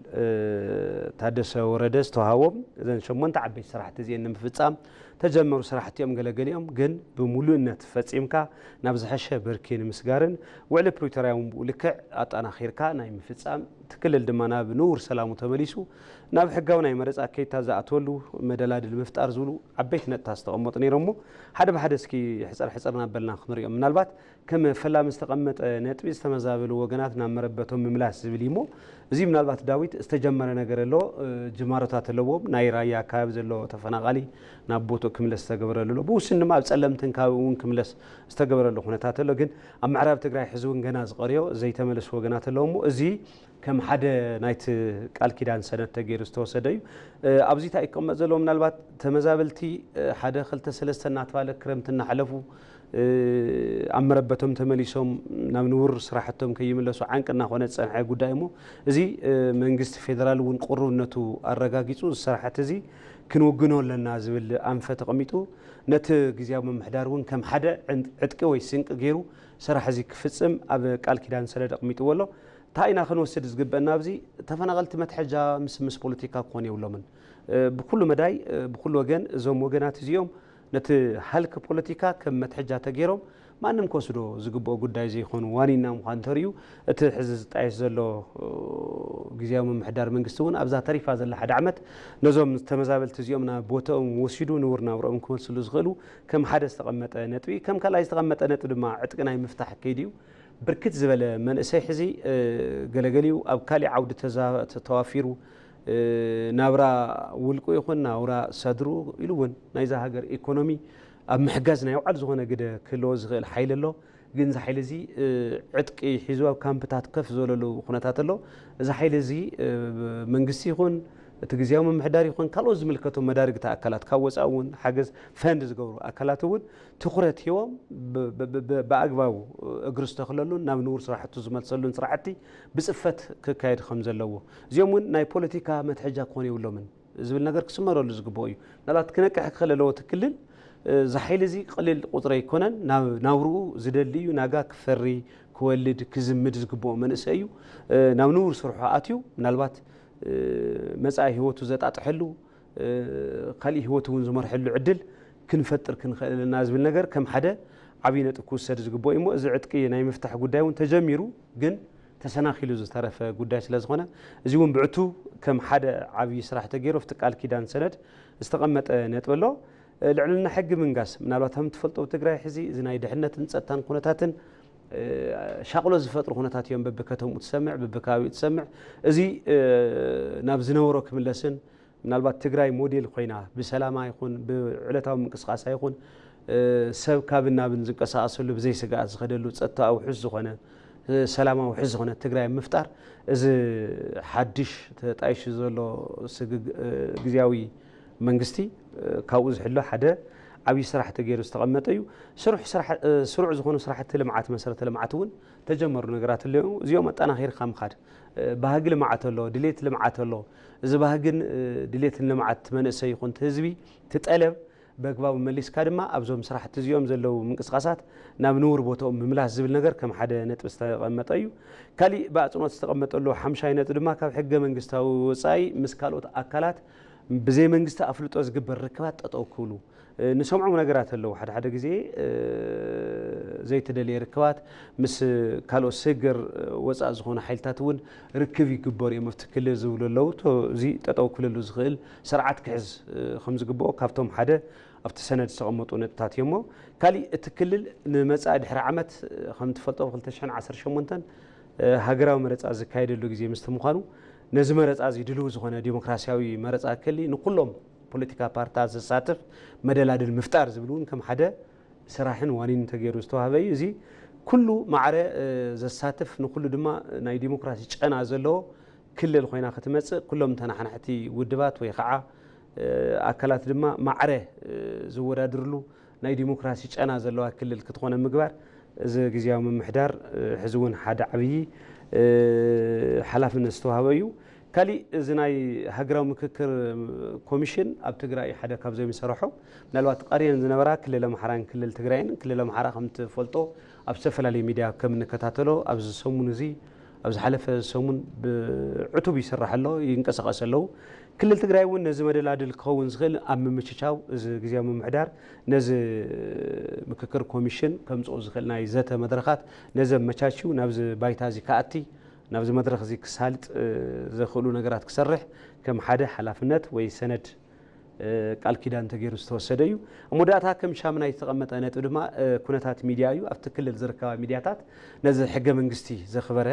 ታደሰ ወረደ ዝተዋሃቦም እዘን ሸሞንተ ዓበይቲ ስራሕቲ እዚአን ንምፍፃም ተጀመሩ ስራሕቲ እዮም። ገለገሊኦም ግን ብምሉእነት ፈፂምካ ናብ ዝሐሸ ብርኪ ንምስጋርን ውዕሊ ፕሪቶርያ እውን ብኡ ልክዕ ኣጠናኺርካ ናይ ምፍፃም እቲ ክልል ድማ ናብ ንቡር ሰላሙ ተመሊሱ ናብ ሕጋዊ ናይ መረፃ ከይታ ዝኣትወሉ መደላድል ምፍጣር ዝብሉ ዓበይቲ ነጥብታት ዝተቐመጡ ነይሮሞ ሓደ ብሓደ እስኪ ሕፅር ሕፅር እናበልና ክንሪኦም ምናልባት ከም ፈላሚ ዝተቐመጠ ነጥቢ ዝተመዛበሉ ወገናት ናብ መረበቶም ምምላስ ዝብል እዩ እሞ እዚ ምናልባት ዳዊት ዝተጀመረ ነገር ኣሎ ጅማሮታት ኣለዎም ናይ ራያ ኣካባቢ ዘሎ ተፈናቓሊ ናብ ቦትኡ ክምለስ ዝተገበረሉ ኣሎ ብውስን ድማ ኣብ ፀለምትን ከባቢ እውን ክምለስ ዝተገበረሉ ኩነታት ኣሎ ግን ኣብ ምዕራብ ትግራይ ሕዚ እውን ገና ዝቐርዮ ዘይተመለሱ ወገናት ኣለዎ እሞ እዚ ከም ሓደ ናይቲ ቃል ኪዳን ሰነድ ተገይሩ ዝተወሰደ እዩ ኣብዚ እንታይ ይቀመጥ ዘለዎ ምናልባት ተመዛበልቲ ሓደ ክልተ ሰለስተ እናተባለ ክረምቲ እናሓለፉ ኣብ መረበቶም ተመሊሶም ናብ ንቡር ስራሕቶም ከይምለሱ ዓንቂ እናኾነ ዝፀንሐ ጉዳይ እሞ እዚ መንግስቲ ፌደራል እውን ቅሩብነቱ ኣረጋጊፁ እዚ ስራሕቲ እዚ ክንውግኖ ኣለና ዝብል ኣንፈ ተቐሚጡ ነቲ ግዝያዊ ምምሕዳር እውን ከም ሓደ ዕጥቂ ወይ ስንቂ ገይሩ ስራሕ እዚ ክፍፅም ኣብ ቃል ኪዳን ሰነድ ኣቕሚጥዎ ኣሎ እንታይ ኢና ክንወስድ ዝግበአና ኣብዚ ተፈናቐልቲ መትሐጃ ምስ ምስ ፖለቲካ ክኾኑ የብሎምን ብኩሉ መዳይ ብኩሉ ወገን እዞም ወገናት እዚኦም ነቲ ሃልኪ ፖለቲካ ከም መትሐጃ ተገይሮም ማንም ከወስዶ ዝግብኦ ጉዳይ ዘይኮኑ ዋኒና ምዃን ተርእዩ እቲ ሕዚ ዝጣየሽ ዘሎ ግዝያዊ ምምሕዳር መንግስቲ እውን ኣብዛ ተሪፋ ዘላ ሓደ ዓመት ነዞም ተመዛበልቲ እዚኦም ናብ ቦተኦም ወሲዱ ንቡር ናብርኦም ክመልስሉ ዝኽእሉ ከም ሓደ ዝተቐመጠ ነጥቢ ከም ካልኣይ ዝተቐመጠ ነጥቢ ድማ ዕጥቂ ናይ ምፍታሕ ከይዲ እዩ ብርክት ዝበለ መንእሰይ ሕዚ ገለገሊኡ ኣብ ካሊእ ዓውዲ ተዋፊሩ ናብራ ውልቁ ይኹን ናብራ ሰድሩ ኢሉ እውን ናይዛ ሃገር ኢኮኖሚ ኣብ ምሕጋዝ ናይ ባዕሉ ዝኾነ ግደ ክህልዎ ዝኽእል ሓይሊ ኣሎ ግን እዚ ሓይሊ እዚ ዕጥቂ ሒዙ ኣብ ካምፕታት ከፍ ዝበለሉ ኩነታት ኣሎ እዚ ሓይሊ እዚ መንግስቲ ይኹን እቲ ግዝያዊ ምምሕዳር ይኹን ካልኦት ዝምልከቶም መዳርግቲ ኣካላት ካብ ወፃኢ እውን ሓገዝ ፈንድ ዝገብሩ ኣካላት እውን ትኹረት ሂቦም ብኣግባቡ እግሪ ዝተኽለሉን ናብ ንቡር ስራሕቱ ዝመልሰሉን ስራሕቲ ብፅፈት ክካየድ ከም ዘለዎ እዚኦም እውን ናይ ፖለቲካ መትሐጃ ክኾኑ የብሎምን ዝብል ነገር ክስመረሉ ዝግብኦ እዩ ምናልባት ክነቅሕ ክኽእል ኣለዎ እቲ ክልል እዚ ሓይሊ እዚ ቀሊል ቁፅሪ ኣይኮነን ናብርኡ ዝደሊ እዩ ናጋ ክፈሪ ክወልድ ክዝምድ ዝግብኦ መንእሰይ እዩ ናብ ንቡር ስርሑ ኣትዩ ምናልባት መፃኢ ህይወቱ ዘጣጥሐሉ ካሊእ ህይወት እውን ዝመርሐሉ ዕድል ክንፈጥር ክንኽእል ኣለና ዝብል ነገር ከም ሓደ ዓብዪ ነጥብ ክውሰድ ዝግብኦ እዩ እሞ እዚ ዕጥቂ ናይ ምፍታሕ ጉዳይ እውን ተጀሚሩ ግን ተሰናኺሉ ዝተረፈ ጉዳይ ስለ ዝኾነ እዚ እውን ብዕቱ ከም ሓደ ዓብዪ ስራሕ ተገይሩ ኣብቲ ቃል ኪዳን ሰነድ ዝተቐመጠ ነጥቢ ኣሎ ልዕልና ሕጊ ምንጋስ ምናልባት ከም ትፈልጦ ትግራይ ሕዚ እዚ ናይ ድሕነትን ፀጥታን ኩነታትን ሻቕሎ ዝፈጥሩ ኩነታት እዮም በብከተምኡ ትሰምዕ በብከባቢኡ ትሰምዕ እዚ ናብ ዝነበሮ ክምለስን ምናልባት ትግራይ ሞዴል ኮይና ብሰላማ ይኹን ብዕለታዊ ምንቅስቃሳ ይኹን ሰብ ካብን ናብን ዝንቀሳቀሰሉ ብዘይ ስግኣት ዝኸደሉ ፀጥታዊ ውሑስ ዝኾነ ሰላማዊ ውሑስ ዝኾነ ትግራይ ምፍጣር እዚ ሓድሽ ተጣይሹ ዘሎ ግዝያዊ መንግስቲ ካብኡ ዝሕሎ ሓደ ዓብዪ ስራሕ ተገይሩ ዝተቐመጠ እዩ። ስሩዕ ዝኾኑ ስራሕቲ ልምዓት መሰረተ ልምዓት እውን ተጀመሩ ነገራት ኣለዉ። እዚኦም ኣጠናኺርካ ምኻድ ባህጊ ልምዓት ኣሎ፣ ድሌት ልምዓት ኣሎ። እዚ ባህግን ድሌትን ልምዓት እቲ መንእሰይ ይኹን እቲ ህዝቢ እቲ ጠለብ በግባቡ መሊስካ ድማ ኣብዞም ስራሕቲ እዚኦም ዘለዉ ምንቅስቃሳት ናብ ንቡር ቦትኦም ምምላስ ዝብል ነገር ከም ሓደ ነጥቢ ዝተቐመጠ እዩ። ካሊእ ብኣፅንኦት ዝተቐመጠሉ ሓምሻይ ነጥቢ ድማ ካብ ሕገ መንግስታዊ ወፃኢ ምስ ካልኦት ኣካላት ብዘይ መንግስቲ ኣፍልጦ ዝግበር ርክባት ጠጠው ክብሉ ንሰምዖም ነገራት ኣለዉ። ሓደ ሓደ ግዜ ዘይተደለየ ርክባት ምስ ካልኦት ስግር ወፃእ ዝኾኑ ሓይልታት እውን ርክብ ይግበሩ እዮም ኣብቲ ክልል ዝብሉ ኣለዉ። እዚ ጠጠው ክብለሉ ዝኽእል ስርዓት ክሕዝ ከም ዝግብኦ ካብቶም ሓደ ኣብቲ ሰነድ ዝተቐመጡ ነጥብታት እዮሞ። ካሊእ እቲ ክልል ንመፃኢ ድሕሪ ዓመት ከም ትፈልጦ ብ ክልተ ሽሕን ዓሰርተ ሸሞንተን ሃገራዊ መረፃ ዝካየደሉ ግዜ ምስቲ ምዃኑ ነዚ መረፃ እዚ ድልው ዝኾነ ዲሞክራሲያዊ መረፃ ክሊ ንኩሎም ፖለቲካ ፓርትታት ዘሳትፍ መደላድል ምፍጣር ዝብል እውን ከም ሓደ ስራሕን ዋኒን ተገይሩ ዝተዋህበ እዩ። እዚ ኩሉ ማዕረ ዘሳትፍ ንኩሉ ድማ ናይ ዲሞክራሲ ጨና ዘለዎ ክልል ኮይና ክትመፅእ ኩሎም ተናሓናሕቲ ውድባት ወይ ከዓ ኣካላት ድማ ማዕረ ዝወዳድርሉ ናይ ዲሞክራሲ ጨና ዘለዋ ክልል ክትኾነ ምግባር እዚ ግዝያዊ ምምሕዳር ሕዚ እውን ሓደ ዓብዪ ሓላፍነት ዝተዋህበ እዩ። ካሊእ እዚ ናይ ሃገራዊ ምክክር ኮሚሽን ኣብ ትግራይ ሓደ ካብ ዘይምሰርሖ ምናልባት ቀርየን ዝነበራ ክልል ኣምሓራን ክልል ትግራይን ክልል ኣምሓራ ከም ትፈልጦ ኣብ ዝተፈላለዩ ሚድያ ከም እንከታተሎ ኣብዚ ሰሙን እዚ ኣብ ዝሓለፈ ሰሙን ብዕቱብ ይስራሕ ኣሎ ይንቀሳቐስ ኣለዉ። ክልል ትግራይ እውን ነዚ መደላድል ክኸውን ዝኽእል ኣብ ምምችቻው እዚ ግዜያዊ ምምሕዳር ነዚ ምክክር ኮሚሽን ከምፅኦ ዝኽእል ናይ ዘተ መድረኻት ነዚ ኣመቻችዩ ናብዚ ባይታ እዚ ክኣቲ ናብዚ መድረኽ እዚ ክሳልጥ ዘኽእሉ ነገራት ክሰርሕ ከም ሓደ ሓላፍነት ወይ ሰነድ ቃል ኪዳን ተገይሩ ዝተወሰደ እዩ። ኣብ መወዳእታ ከም ሻምናይ ዝተቐመጠ ነጥቢ ድማ ኩነታት ሚድያ እዩ። ኣብቲ ክልል ዝርከባ ሚድያታት ነዚ ሕገ መንግስቲ ዘኽበረ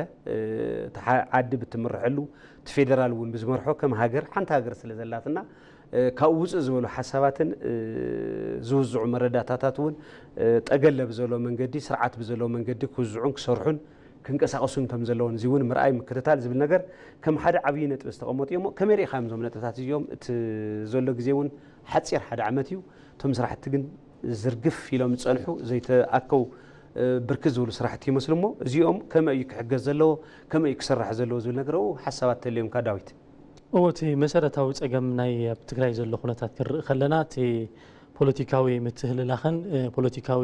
ዓዲ ብትምርሐሉ እቲ ፌደራል እውን ብዝመርሖ ከም ሃገር ሓንቲ ሃገር ስለ ዘላትና ካብኡ ውፅእ ዝበሉ ሓሳባትን ዝውዝዑ መረዳታታት እውን ጠገለ ብዘሎ መንገዲ ስርዓት ብዘሎ መንገዲ ክውዝዑን ክሰርሑን ክንቀሳቐሱን ከም ዘለዎን እዚ እውን ምርኣይ ምክትታል ዝብል ነገር ከም ሓደ ዓብዪ ነጥቢ ዝተቐመጡ እዮም። ከመይ ርኢኻ እዮም እዞም ነጥብታት እዚኦም? እቲ ዘሎ ግዜ እውን ሓፂር ሓደ ዓመት እዩ። እቶም ስራሕቲ ግን ዝርግፍ ኢሎም ዝፀንሑ ዘይተኣከው ብርክት ዝብሉ ስራሕቲ ይመስሉ እሞ እዚኦም ከመይ እዩ ክሕገዝ ዘለዎ ከመይ እዩ ክስራሕ ዘለዎ ዝብል ነገር ሓሳባት ተልዮምካ ዳዊት? እዎ እቲ መሰረታዊ ፀገም ናይ ኣብ ትግራይ ዘሎ ኩነታት ክንርኢ ከለና እቲ ፖለቲካዊ ምትህልላኽን ፖለቲካዊ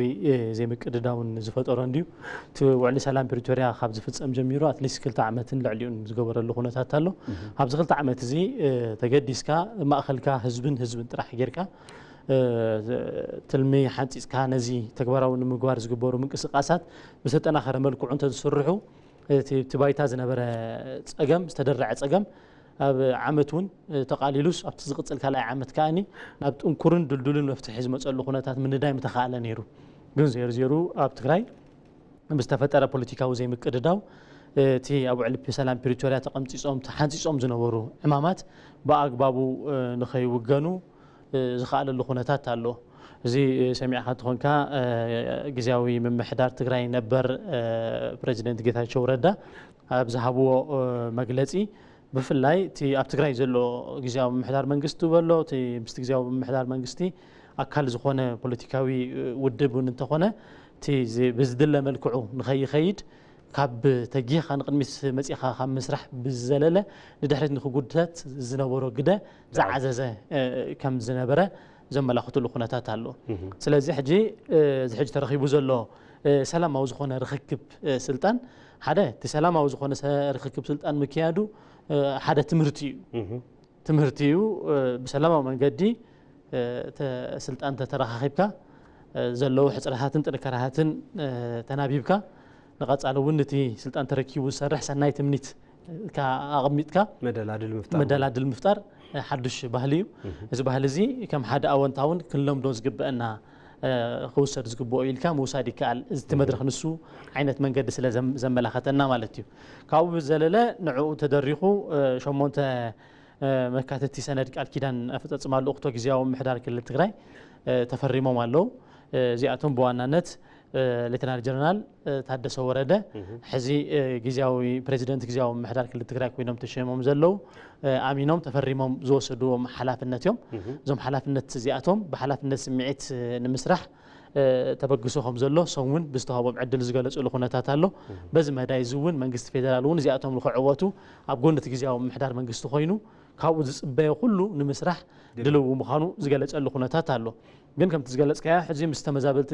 ዘይምቅድዳውን ዝፈጠሮ እንድዩ። እቲ ውዕሊ ሰላም ፕሪቶርያ ካብ ዝፍፀም ጀሚሩ ኣትሊስት ክልተ ዓመትን ልዕሊኡን ዝገበረሉ ኩነታት ኣሎ። ኣብዚ ክልተ ዓመት እዚ ተገዲስካ ማእኸልካ ህዝብን ህዝብን ጥራሕ ጌርካ ትልሚ ሓንፂፅካ ነዚ ተግባራዊ ንምግባር ዝግበሩ ምንቅስቃሳት ብዝተጠናኸረ መልክዑ እንተዝስርሑ እቲ ባይታ ዝነበረ ፀገም ዝተደረዐ ፀገም ኣብ ዓመት እውን ተቓሊሉስ ኣብቲ ዝቕፅል ካልኣይ ዓመት ከኣኒ ናብ ጥንኩርን ድልዱልን መፍትሒ ዝመፀሉ ኩነታት ምንዳይ ምተኻእለ ነይሩ። ግን ዜሩ ዜሩ ኣብ ትግራይ ብዝተፈጠረ ፖለቲካዊ ዘይምቅድዳው እቲ ኣብ ውዕሊ ሰላም ፕሪቶርያ ተቐምፂፆም ተሓንፂፆም ዝነበሩ ዕማማት ብኣግባቡ ንኸይውገኑ ዝኸኣለሉ ኩነታት ኣሎ። እዚ ሰሚዕኻ እንተኾንካ ግዝያዊ ምምሕዳር ትግራይ ነበር ፕሬዚደንት ጌታቸው ረዳ ኣብ ዝሃብዎ መግለፂ ብፍላይ እቲ ኣብ ትግራይ ዘሎ ግዝያዊ ምምሕዳር መንግስቲ በሎ እቲ ምስቲ ግዝያዊ ምምሕዳር መንግስቲ ኣካል ዝኾነ ፖለቲካዊ ውድብ እውን እንተኾነ እቲ ብዝድለ መልክዑ ንኸይኸይድ ካብ ተጊኻ ንቕድሚት መፂኻ ካብ ምስራሕ ብዝዘለለ ንድሕሪት ንክጉተት ዝነበሮ ግደ ዝዓዘዘ ከም ዝነበረ ዘመላኽትሉ ኩነታት ኣሎ። ስለዚ ሕጂ እዚ ሕጂ ተረኺቡ ዘሎ ሰላማዊ ዝኾነ ርኽክብ ስልጣን ሓደ እቲ ሰላማዊ ዝኾነ ርኽክብ ስልጣን ምክያዱ ሓደ ትምህርቲ እዩ። ትምህርቲ እዩ። ብሰላማዊ መንገዲ ስልጣን ተተረኻኺብካ ዘለዉ ሕፅረታትን ጥንካረታትን ተናቢብካ ንቐፃሊ እውን እቲ ስልጣን ተረኪቡ ዝሰርሕ ሰናይ ትምኒት ኣቐሚጥካ መደላድል ምፍጣር መደላድል ምፍጣር ሓዱሽ ባህሊ እዩ። እዚ ባህሊ እዚ ከም ሓደ ኣወንታውን ክንለምዶ ዝግበአና ክውሰድ ዝግብኦ ኢልካ ምውሳድ ይከኣል። እዚ መድረኽ ንሱ ዓይነት መንገዲ ስለ ዘመላኸተና ማለት እዩ። ካብኡ ብዘለለ ንዕኡ ተደሪኹ ሸሞንተ መካተቲ ሰነድ ቃል ኪዳን ኣፈፃፅማ ልኡኽቶ ግዝያዊ ምምሕዳር ክልል ትግራይ ተፈሪሞም ኣለዉ። እዚኣቶም ብዋናነት ሌተናል ጀነራል ታደሰ ወረደ ሕዚ ግዝያዊ ፕሬዚደንት ግዝያዊ ምምሕዳር ክልል ትግራይ ኮይኖም ተሸሞም ዘለዉ ኣሚኖም ተፈሪሞም ዝወሰድዎም ሓላፍነት እዮም። እዞም ሓላፍነት እዚኣቶም ብሓላፍነት ስምዒት ንምስራሕ ተበግሶ ከም ዘሎ እሶም እውን ብዝተዋህቦም ዕድል ዝገለፅሉ ኩነታት ኣሎ። በዚ መዳይ እዚ እውን መንግስቲ ፌደራል እውን እዚኣቶም ንክዕወቱ ኣብ ጎኒ እቲ ግዝያዊ ምምሕዳር መንግስቲ ኮይኑ ካብኡ ዝፅበዮ ኩሉ ንምስራሕ ድልው ምዃኑ ዝገለፀሉ ኩነታት ኣሎ። ግን ከምቲ ዝገለፅካዮ ሕዚ ምስ ተመዛበልቲ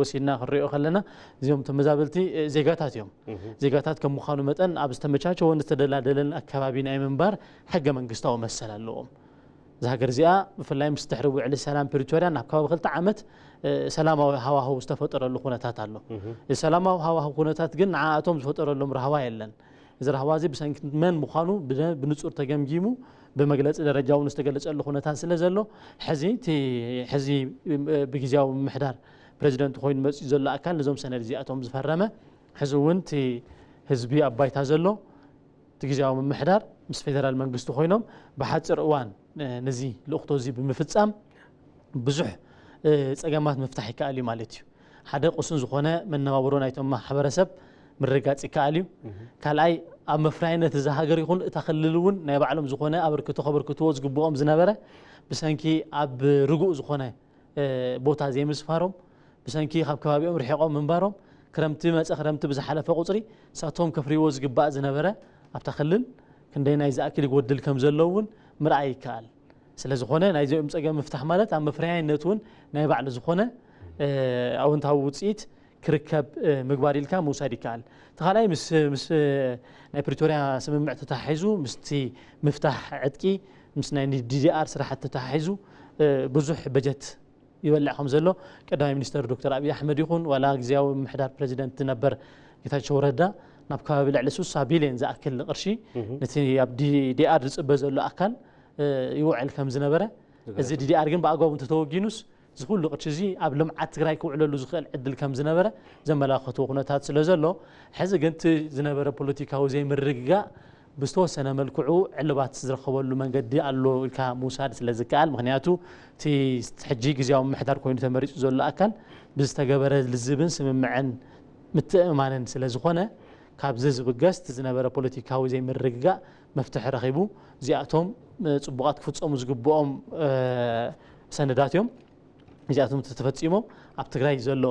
ወሲድና ክንሪኦ ከለና እዚኦም ተመዛበልቲ ዜጋታት እዮም። ዜጋታት ከም ምዃኑ መጠን ኣብ ዝተመቻቸወን ዝተደላደለን ኣከባቢ ናይ ምንባር ሕገ መንግስታዊ መሰል ኣለዎም። እዛ ሃገር እዚኣ ብፍላይ ምስ ድሕሪ ውዕሊ ሰላም ፕሪቶርያ ናብ ከባቢ ክልተ ዓመት ሰላማዊ ሃዋህው ዝተፈጠረሉ ኩነታት ኣሎ። እዚ ሰላማዊ ሃዋህው ኩነታት ግን ንዓኣቶም ዝፈጠረሎም ራህዋ የለን። እዚ ራህዋ እዚ ብሰንኪ መን ምዃኑ ብደ- ብንጹር ተገምጊሙ ብመግለጺ ደረጃ እውን ዝተገለጸሉ ኩነታት ስለ ዘሎ ሕዚ እቲ ሕዚ ብግዜያዊ ምምሕዳር ፕሬዚደንት ኮይኑ መጺኡ ዘሎ ኣካል ነዞም ሰነድ እዚኣቶም ዝፈረመ ሕዚ እውን እቲ ህዝቢ ኣብ ባይታ ዘሎ እቲ ግዜያዊ ምምሕዳር ምስ ፌደራል መንግስቲ ኮይኖም ብሓፂር እዋን ነዚ ልእኽቶ እዚ ብምፍፃም ብዙሕ ፀገማት ምፍታሕ ይከኣል እዩ ማለት እዩ። ሓደ ቅሱን ዝኾነ መነባብሮ ናይቶም ማሕበረሰብ ምርጋፅ ይከኣል እዩ። ካልኣይ ኣብ መፍረያይነት እዛ ሃገር ይኹን እታ ክልል እውን ናይ ባዕሎም ዝኾነ ኣበርክቶ ከበርክትዎ ዝግብኦም ዝነበረ ብሰንኪ ኣብ ርጉእ ዝኾነ ቦታ ዘይምስፋሮም፣ ብሰንኪ ካብ ከባቢኦም ርሒቖም ምንባሮም፣ ክረምቲ መጸ ክረምቲ ብዝሓለፈ ቁጽሪ ሳቶም ከፍርይዎ ዝግባእ ዝነበረ ኣብታ ክልል ክንደይ ናይ ዝኣክል ይጎድል ከም ዘሎ እውን ምርኣይ ይከኣል። ስለ ዝኾነ ናይዚኦም ጸገም ምፍታሕ ማለት ኣብ መፍረያይነት እውን ናይ ባዕሉ ዝኾነ ኣወንታዊ ውፅኢት ክርከብ ምግባር ኢልካ ምውሳድ ይከኣል። ተኻላይ ምስ ምስ ናይ ፕሪቶርያ ስምምዕ ተተሓሒዙ ምስቲ ምፍታሕ ዕጥቂ ምስ ናይ ዲዲኣር ስራሕቲ ተተሓሒዙ ብዙሕ በጀት ይበልዕ ከም ዘሎ ቀዳማይ ሚኒስተር ዶክተር ኣብይ ኣሕመድ ይኹን ዋላ ግዜያዊ ምምሕዳር ፕረዚደንት ነበር ጌታቸው ረዳ ናብ ከባቢ ልዕሊ ስሳ ቢልዮን ዝኣክል ቅርሺ ነቲ ኣብ ዲዲኣር ዝፅበ ዘሎ ኣካል ይውዕል ከም ዝነበረ፣ እዚ ዲዲኣር ግን ብኣግባቡ እንተተወጊኑስ እዚ ኩሉ ቅርሺ እዚ ኣብ ልምዓት ትግራይ ክውዕለሉ ዝኽእል ዕድል ከም ዝነበረ ዘመላኸቱ ኩነታት ስለ ዘሎ፣ ሕዚ ግን እቲ ዝነበረ ፖለቲካዊ ዘይምርግጋእ ብዝተወሰነ መልክዑ ዕልባት ዝረኸበሉ መንገዲ ኣሎ ኢልካ ምውሳድ ስለ ዝከኣል። ምኽንያቱ እቲ ሕጂ ግዜያዊ ምምሕዳር ኮይኑ ተመሪፁ ዘሎ ኣካል ብዝተገበረ ልዝብን ስምምዕን ምትእምማንን ስለ ዝኾነ፣ ካብዚ ዝብገስ እቲ ዝነበረ ፖለቲካዊ ዘይምርግጋእ መፍትሒ ረኺቡ፣ እዚኣቶም ጽቡቓት ክፍጸሙ ዝግብኦም ሰነዳት እዮም። እዚኣቶም ተፈጺሞም ኣብ ትግራይ ዘሎ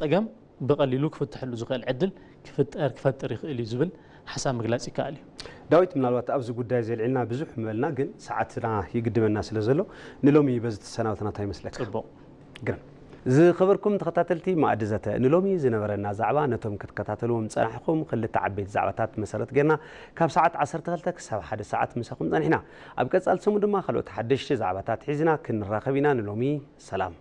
ጸገም ብቐሊሉ ክፍትሐሉ ዝኽእል ዕድል ክፍጠር ክፈጥር ይኽእል እዩ ዝብል ሓሳብ ምግላጽ ይከኣል እዩ። ዳዊት፣ ምናልባት ኣብዚ ጉዳይ ዘልዕልና ብዙሕ ምበልና፣ ግን ሰዓትና ይግድበና ስለ ዘሎ ንሎሚ በዚ ትሰናበትና እንታይ ይመስለካ? ጽቡቕ። ግርም። ዝኸበርኩም ተኸታተልቲ መኣዲ ዘተ፣ ንሎሚ ዝነበረና ዛዕባ ነቶም ክትከታተልዎም ዝጸናሕኹም ክልተ ዓበይቲ ዛዕባታት መሰረት ጌርና ካብ ሰዓት ዓሰርተ ክልተ ክሳብ ሓደ ሰዓት ምሳኹም ጸኒሕና። ኣብ ቀጻሊ ሰሙን ድማ ካልኦት ሓደሽቲ ዛዕባታት ሒዝና ክንራኸብ ኢና። ንሎሚ ሰላም።